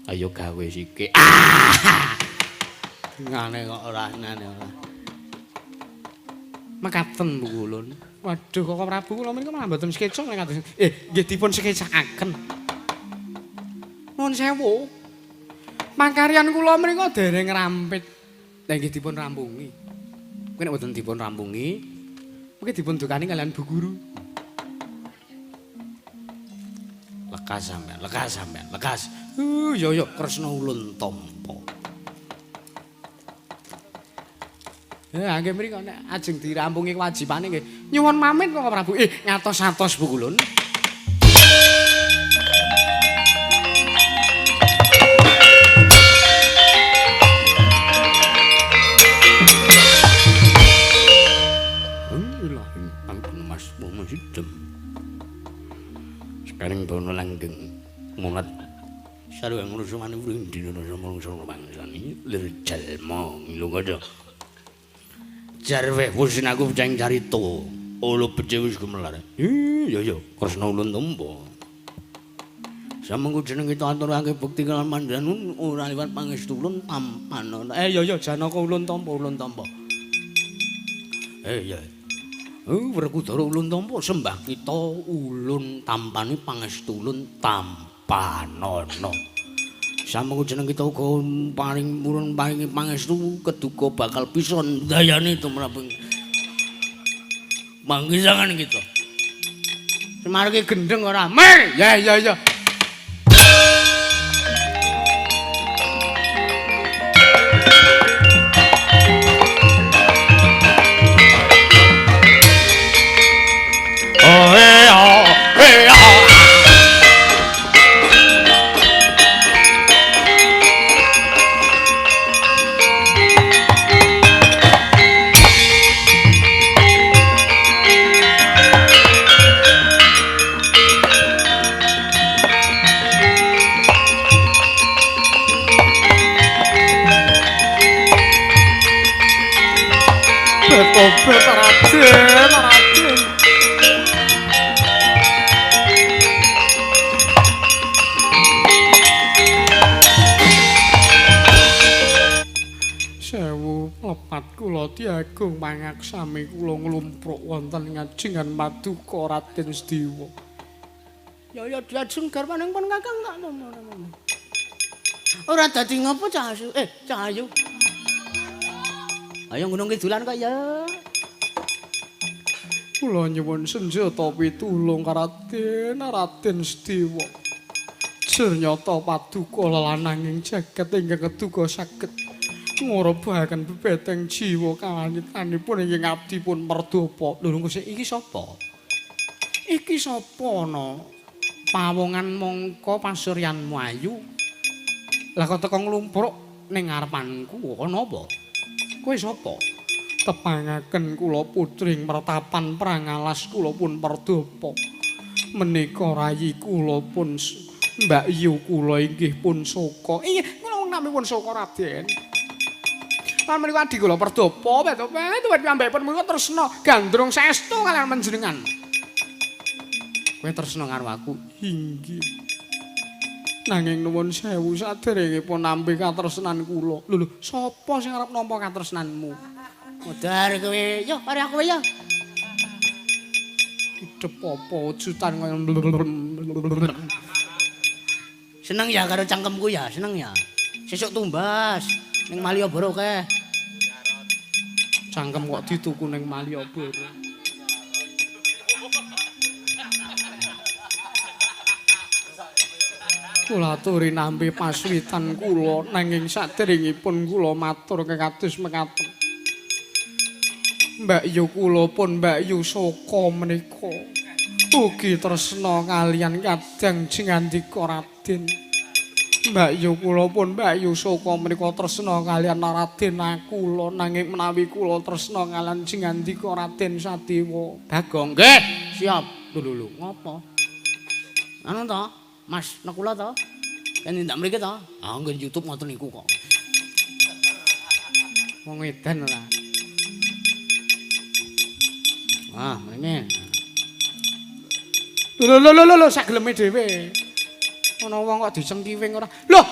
Speaker 2: Ayo gawe sike. Ah! Ngene kok ora ngene ora.
Speaker 1: Mekaten Bu Kulun. Waduh Koko Prabu kula menika malah mboten skeca nek kados. Nggih dipun skecakaken. Nuwun sewu. Pakaryan kula menika dereng rampit. Lah nggih dipun rampungi. Mungkin nek mboten dipun rampungi, mungkin dipun dukani kalian Bu Guru.
Speaker 2: Lekas sampean, lekas sampean, lekas. Yo yo Kresna ulun tampa.
Speaker 1: Nggih mriko nek ajeng dirampungi kewajibane nggih. Nyuwun pamit Koko Prabu. Ngatos-atos Bu Kulun.
Speaker 2: Ilahi pangkon Mas Musidem. Sekarang bono langgeng mulat sarwa ngrusuhane uring dina mung bangsane lir jalma ngilu kaca. Jarwe wis aku ceng carita. Olo bece wis gumelar. Iya ya Kresna ulun tampa. Samengko jeneng kita aturake bekti kelan pandhanun ora liwat pangestu ulun tampan.
Speaker 1: Ya ya Janaka ulun tampa ulun tampa.
Speaker 2: Ya. Werkudara ulun tampa sembah kita ulun tampani pangestu ulun tampanana. Samengko jeneng kita uga paring purun paringi pangestu keduga bakal bisa ndayani tumrap manggisangan kita.
Speaker 1: Semar iki gendeng ora? Mer. Ya ya ya.
Speaker 2: Oh eh oh eh oh.
Speaker 1: kula diagung mangaksami kula nglumpruk wonten ngajengan paduka Raden Sediwa.
Speaker 3: Ya ya diajeng garwaning pun Kakang tak ngono. Ora dadi ngopo cah ayu. Cah ayu. Ayo Gunung Kidulan kok ya.
Speaker 1: Kula nyuwun senjata pitulung Raden, Raden Sediwa. Jernyata paduka lelananging jagat ingkang keduga saged ngrebahaken bebeteng jiwa kawanitanipun ingkang abdi pun merdapa. Lho lho iki sapa? Iki sapa ana? Pawongan mongko pasuryanmu ayu. Lah kok teko nglumpruk ning ngarepanku ana apa? Kowe sapa? Tepangaken kula putring mertapan prangalas kula pun merdapa. Menika rayi kula pun Mbak Yu kula inggih pun Soka. Inggih, kula namipun Soka Raden. Lan menika adi kula perdapa, petu piyambakipun menika tresna gandrung saestu kaliyan panjenengan. Kowe tresna karo aku? Inggih. Nanging nuwun sewu saderengipun nampi katresnan kula. Lho lho, sapa sing arep nampa katresnanmu?
Speaker 3: Modar kowe. Yo, mari aku ya.
Speaker 1: Idep apa wujudan kaya
Speaker 3: Seneng ya karo cangkemku ya, seneng ya. Sesuk tumbas ning Malioboro kae.
Speaker 1: Cangkem kok dituku ning Malioboro. Kula aturi nampi paswitan kula nanging saderengipun kula matur kekados mekaten. Mbak Yu kula pun Mbak Yu Soka menika ugi tresna kaliyan kadang jengandika Raden. Mbak Yu kula pun Mbak Yu Soka menika tresna kaliyan Raden kula nanging menawi kula tresna kaliyan jengandika Raden Sadewa.
Speaker 3: Bagong nggih, siap. Lho lho lho, ngopo? Anu to, Mas Nekula to? Kan ndak mriki to? Ah nggen YouTube ngoten niku kok.
Speaker 1: Wong edan ora.
Speaker 3: Ah, mrene.
Speaker 1: Lho lho lho lho sak geleme dhewe. Ana wong kok dicengkiwing ora. Lho.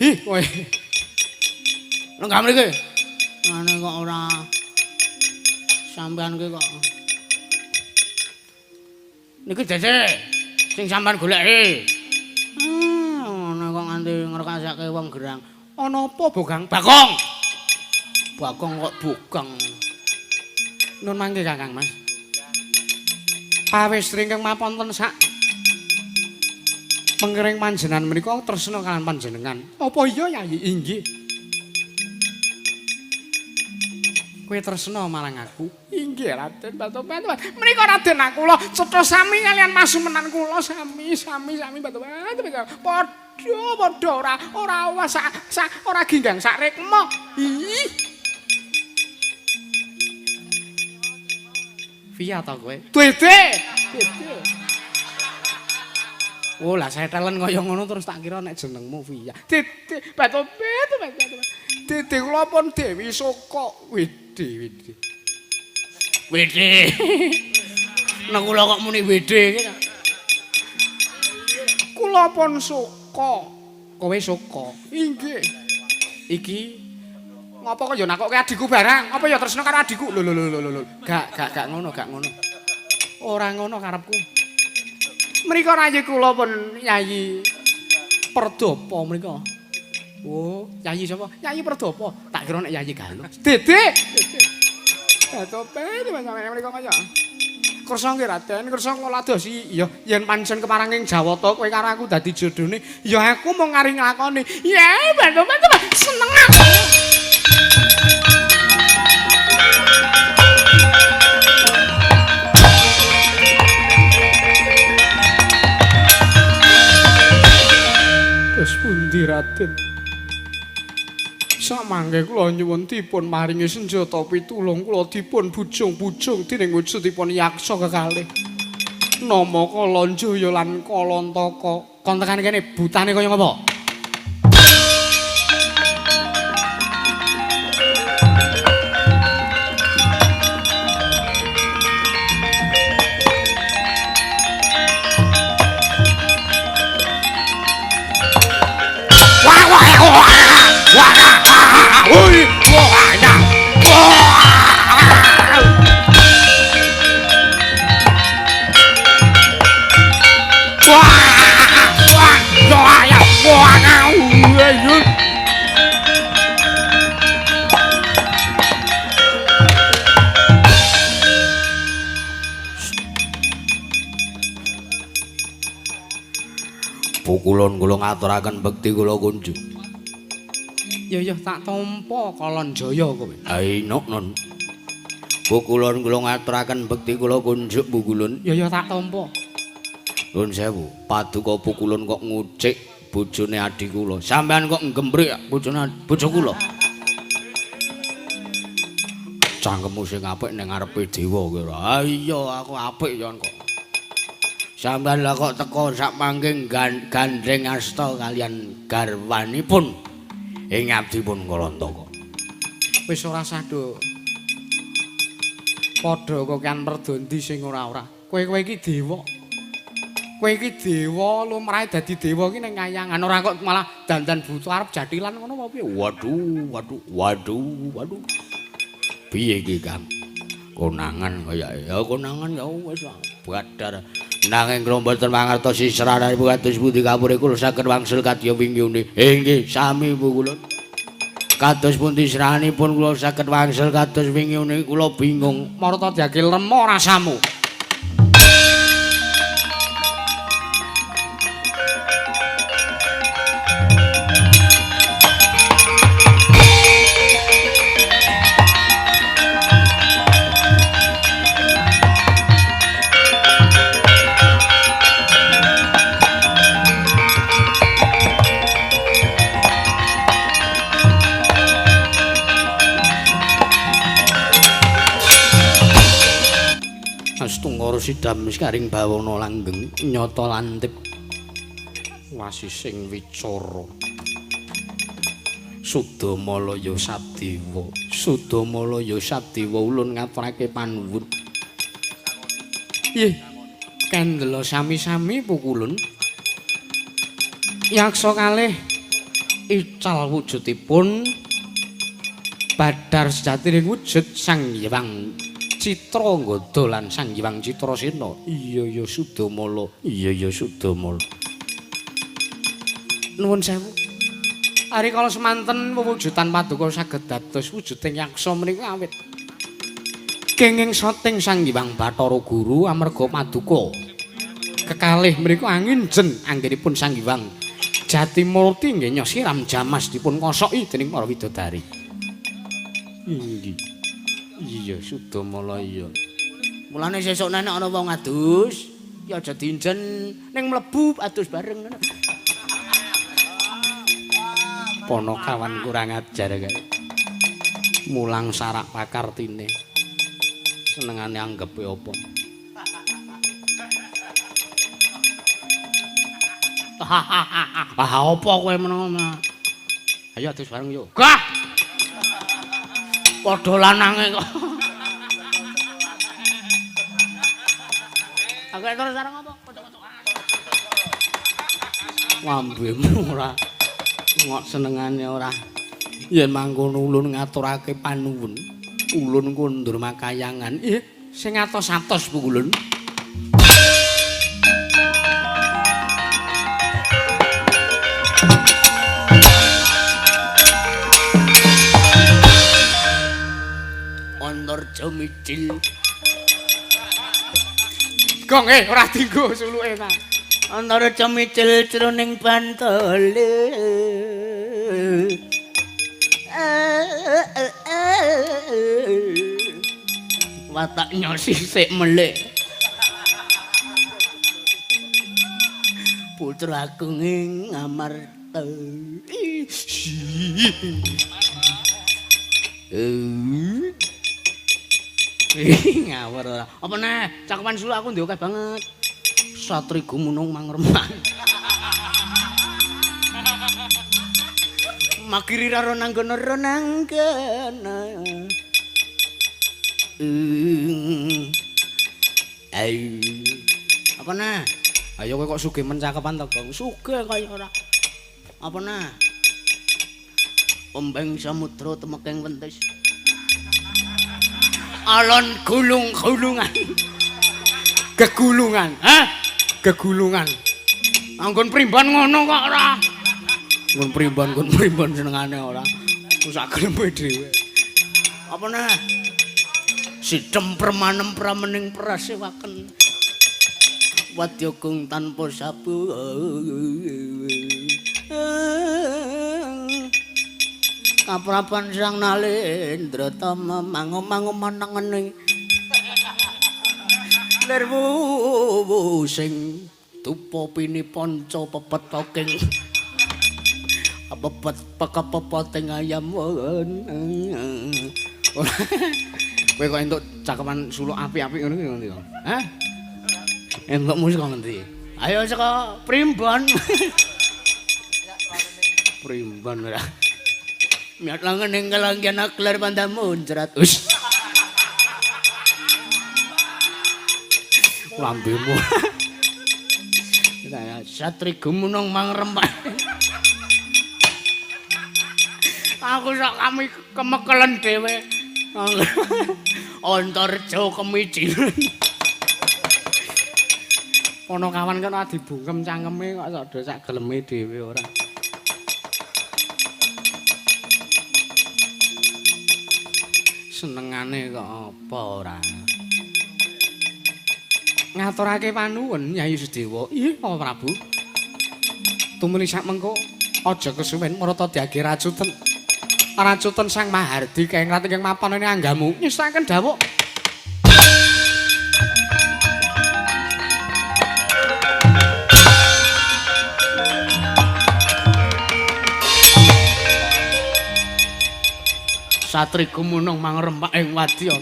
Speaker 1: Ih, kowe.
Speaker 3: Lho enggak mriki. Ane kok ora sampean ki kok. Niki dese sing sampean goleki. Ngono kok nganti ngrekasake wong gerang.
Speaker 1: Ana apa, Bogang?
Speaker 3: Bagong. Bagong kok bogang.
Speaker 1: Nun mangke Kakang Mas. Pawestri ingkang maponten sak pengering panjenengan menika tresna kaliyan panjenengan. Apa iya Yayi? Inggih. Kowe tresna marang aku? Inggih Raden Batoban. Menika Raden kula cetha sami kaliyan masumenan kula sami sami sami Batoban. Padha padha ora ora sak sak ora ginggang sak rekma. Ih. Via ta kowe? Dede. Dede. Oh lah setelen kaya ngono terus tak kira nek jenengmu Via. Dede, Batobe, Batobe. Dede kula pun Dewi Soka. Wede, wede.
Speaker 3: Wede. Nek kula kok muni wede iki.
Speaker 1: Kula pun Soka. Kowe Soka. Inggih. Iki ngopo kok ya nakokke adikku barang? Apa ya tresna karo adikku? Lho lho lho lho lho. Gak gak ngono, gak ngono. Ora ngono karepku. Mriko rayi kula pun Yayi Perdapa mriko. Oh, Yayi sapa? Yayi Perdapa. Tak kira nek Yayi Galuh. Dede. Datope sampeyan mriko kaya. Kersa nggih Raden, kersa kula ladosi. Ya yen pancen keparanging Jawata kowe karo aku dadi jodhone, ya aku mung ngari nglakoni. Ya, bantu-bantu seneng aku. Terus pundi Raden? Samangke kula nyuwun dipun maringi senjata pitulung kula dipun bujung-bujung dening wujudipun yaksa kekalih. Nama Kalanjaya lan Kalantaka. Kon tekan kene butane kaya ngapa? Wah wah wah wah wah.
Speaker 2: Pukulun kula ngaturaken bekti kula kunjuk.
Speaker 1: Ya ya tak tampa Kalanjaya kowe.
Speaker 2: Ayo non. Pukulun kula ngaturaken bekti kula kunjuk Pukulun.
Speaker 1: Ya ya tak tampa.
Speaker 2: Nuwun sewu, paduka Pukulun kok ngucik bojone adhi kula. Sampeyan kok nggembrek bojone bojo kula. Cangkemmu sing apik ning ngarepe dewa kowe ora. Ha iya aku apik yen kok. Sampeyan lah kok teko sak mangke gandheng asta kalian garwanipun ing abdipun Kalantaka.
Speaker 1: Wis ora sah do. Padha kokean perdondi sing ora-ora. Kowe-kowe iki dewa. Kowe iki dewa lumrahe dadi dewa iki ning kayangan ora kok malah dandan buta arep jathilan ngono apa piye?
Speaker 2: Waduh, waduh, waduh, waduh. Piye iki, Kang? Konangan kaya ya konangan ya wis badar. Nanging kula mboten mangertosi srananipun kados pundi kapure kula saged wangsul kadya wingi. Inggih, sami Bu kula. Kados pundi srananipun kula saged wangsul kados wingi kula bingung.
Speaker 1: Marta diagil remo rasamu.
Speaker 3: Astungkara sidam sekaring bawana langgeng nyata lantip
Speaker 1: wasising wicara.
Speaker 3: Sudamalaya Sadewa, Sudamalaya Sadewa ulun ngaturake panuwun.
Speaker 1: Ih, kendela sami-sami pukulun. Yaksa kalih ical wujudipun badar sejatining wujud Sang Hyang Citranggada lan Sang Hyang Citrasena.
Speaker 3: Iya ya Sudamala, iya ya Sudamala.
Speaker 1: Nuwun sewu. Ari kala semanten wewujudan paduka saged dados wujuding yaksa menika awit kenging soting Sang Hyang Bathara Guru amarga paduka kekalih menika anginjen anggenipun Sang Hyang Jatimurti nggih nyosiram jamas dipun kosoki dening para widodari.
Speaker 3: Inggih. Iya Sudamala iya. Mulane sesuk nek ana wong adus, ya aja dinjen ning mlebu adus bareng ngono.
Speaker 1: Ponokawan kurang ajar kae. Mulang sarak pakartine.
Speaker 3: Senengane anggepe apa? Ah apa kowe meneng? Ayo adus bareng yo. Gah. Padha lanange kok. Aku terus arep ngopo? Kocok-kocokan.
Speaker 1: Lambemu ora ngok senengane ora. Yen mangkono ulun ngaturake panuwun. Ulun kundur makayangan. Ih, sing atos-atos pukulun.
Speaker 3: Antarja micil.
Speaker 1: Gong ora dinggo suluke ta.
Speaker 3: Antarja micil jroning bantole. Watak nyosi sik melik. Putra agung ing Ngamarta. Ngawur ora. Apa neh? Cakepan suluk aku ndek akeh banget. Satri gumunung mangremang. Magiri raro nanggono ronanggana. Ayo. Apa neh?
Speaker 1: Ayo kowe kok sugih men cakepan to, Gong?
Speaker 3: Sugih kaya ora. Apa neh? Ombeng samudra temekeng wentis. Alon gulung-gulungan.
Speaker 1: Gegulungan, ha? Gegulungan. Anggon primbon ngono kok ora.
Speaker 3: Nggon primbon, nggon primbon senengane ora.
Speaker 1: Wis sak grempe dhewe.
Speaker 3: Apa neh? Sidem permanem pramening prasewaken. Wadya gung tanpa sabu. Kaprapan Sang Nalendra Tama mangu-mangu manengene. Lir sing dupa pini panca pepet king pepet pekepepeting ayam.
Speaker 1: Kowe kok entuk cakepan suluk apik-apik ngono kuwi ngendi kok? Hah? Entukmu saka ngendi?
Speaker 3: Ayo saka Primbon.
Speaker 1: Primbon ora.
Speaker 3: Miat langen ing kelanggen akler pandam muncrat.
Speaker 1: Wis. Lambemu.
Speaker 3: Satri gumunung mangrempak. Aku sak kami kemekelen dhewe. Antarja kemicilan.
Speaker 1: Ana kawan kan dibungkem cangkeme kok sak do sak geleme dhewe ora. Senengane kok apa ora. Ngaturake panuwun Nyai Sudewa. Iya, Prabu. Tumuli sak mengko aja kesuwen marata diage racuten. Racuten Sang Mahardi kaeng rat ingkang mapan ing anggamu. Nyusaken dawuh.
Speaker 3: Satri gumunung mangrempak ing wadya.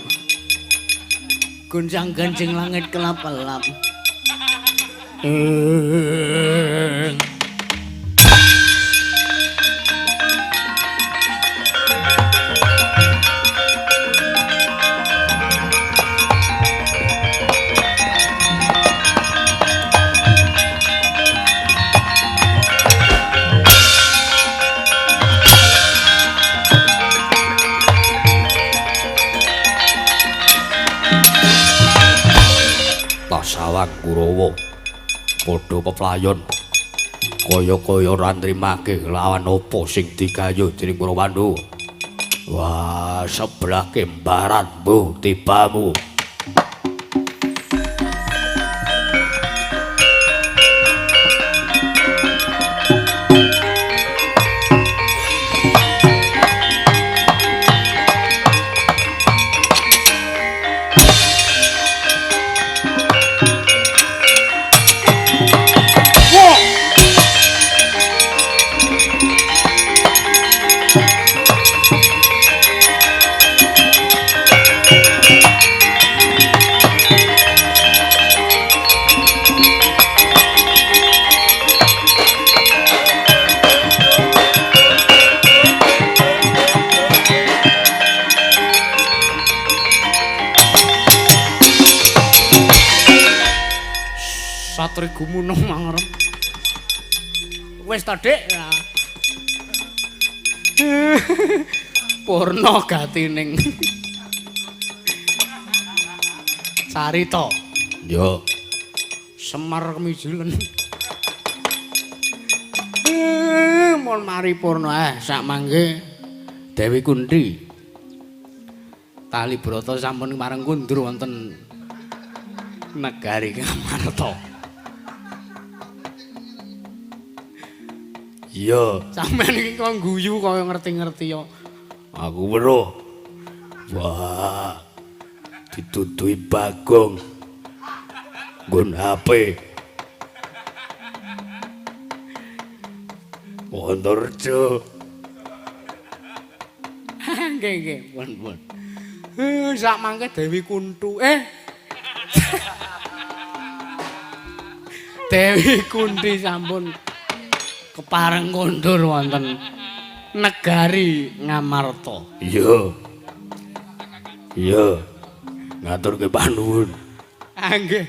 Speaker 3: Gonjang-ganjing langit kelap-kelap.
Speaker 2: Sawang Kurawa padha peplayon kaya-kaya ora nrimake lawan apa sing digayuh dening para Pandhawa. Wah, sebelah kembaran mbuh tibamu.
Speaker 1: Satri gumunung mangrem.
Speaker 3: Wis to, Dik.
Speaker 1: Purna gatining carita.
Speaker 2: Yo.
Speaker 1: Semar kemijilen. Mun mari purna sak mangke Dewi Kunti. Tali brata sampun marang kundur wonten negari Ngamarta.
Speaker 2: Iya.
Speaker 1: Sampeyan iki kok guyu kaya ngerti-ngerti yo.
Speaker 2: Aku weruh. Wah. Dituduhi Bagong. Nggon HP. Antarja.
Speaker 1: Nggih, nggih, pun, pun. Sak mangke Dewi Kuntu. Dewi Kunti sampun kepareng kondur wonten negari Ngamarta.
Speaker 2: Iya. Iya. Ngaturke panuwun.
Speaker 1: Ah nggih.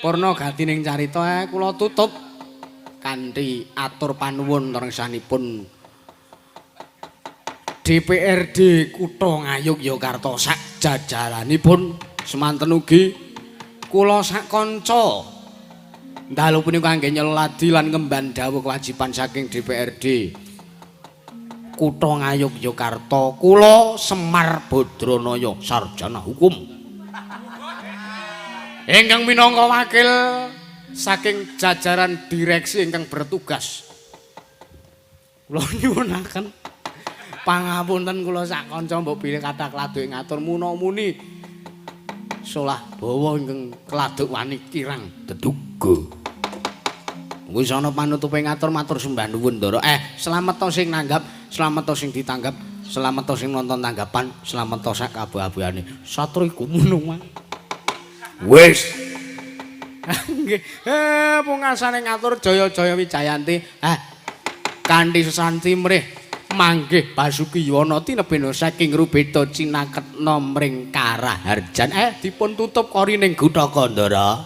Speaker 1: Purna gatining carita kula tutup kanthi atur panuwun rengsanipun DPRD Kutha Ngayogyakarta sak jajaranipun semanten ugi kula sak kanca dalu punika anggen nyeladi lan ngemban dawuh kewajiban saking DPRD Kutha Ngayogyakarta. Kula Semar Badranaya, sarjana hukum. Ingkang minangka wakil saking jajaran direksi ingkang bertugas. Kula nyuwunaken pangapunten kula sak kanca mbok bilih kathah kladuk ngatur muna-muni solah bawa ingkang kladuk wani kirang
Speaker 2: Tetuga.
Speaker 1: Wis ana panutupe ngatur matur sembah nuwun Ndara. Slamet to sing nanggap, slamet to sing ditanggap, slamet to sing nonton tanggapan, slamet to sak kabeh-kabehane. Satru iku ngono.
Speaker 2: Wis.
Speaker 1: Nggih. Pungasane ngatur jaya-jaya Wijayanti. Kanthi sesanti mrih manggih Basuki Yuwana tinebena saking Rubeda cinaketna mring Karaharjan. Dipun tutup korining
Speaker 2: Gutaka Ndara.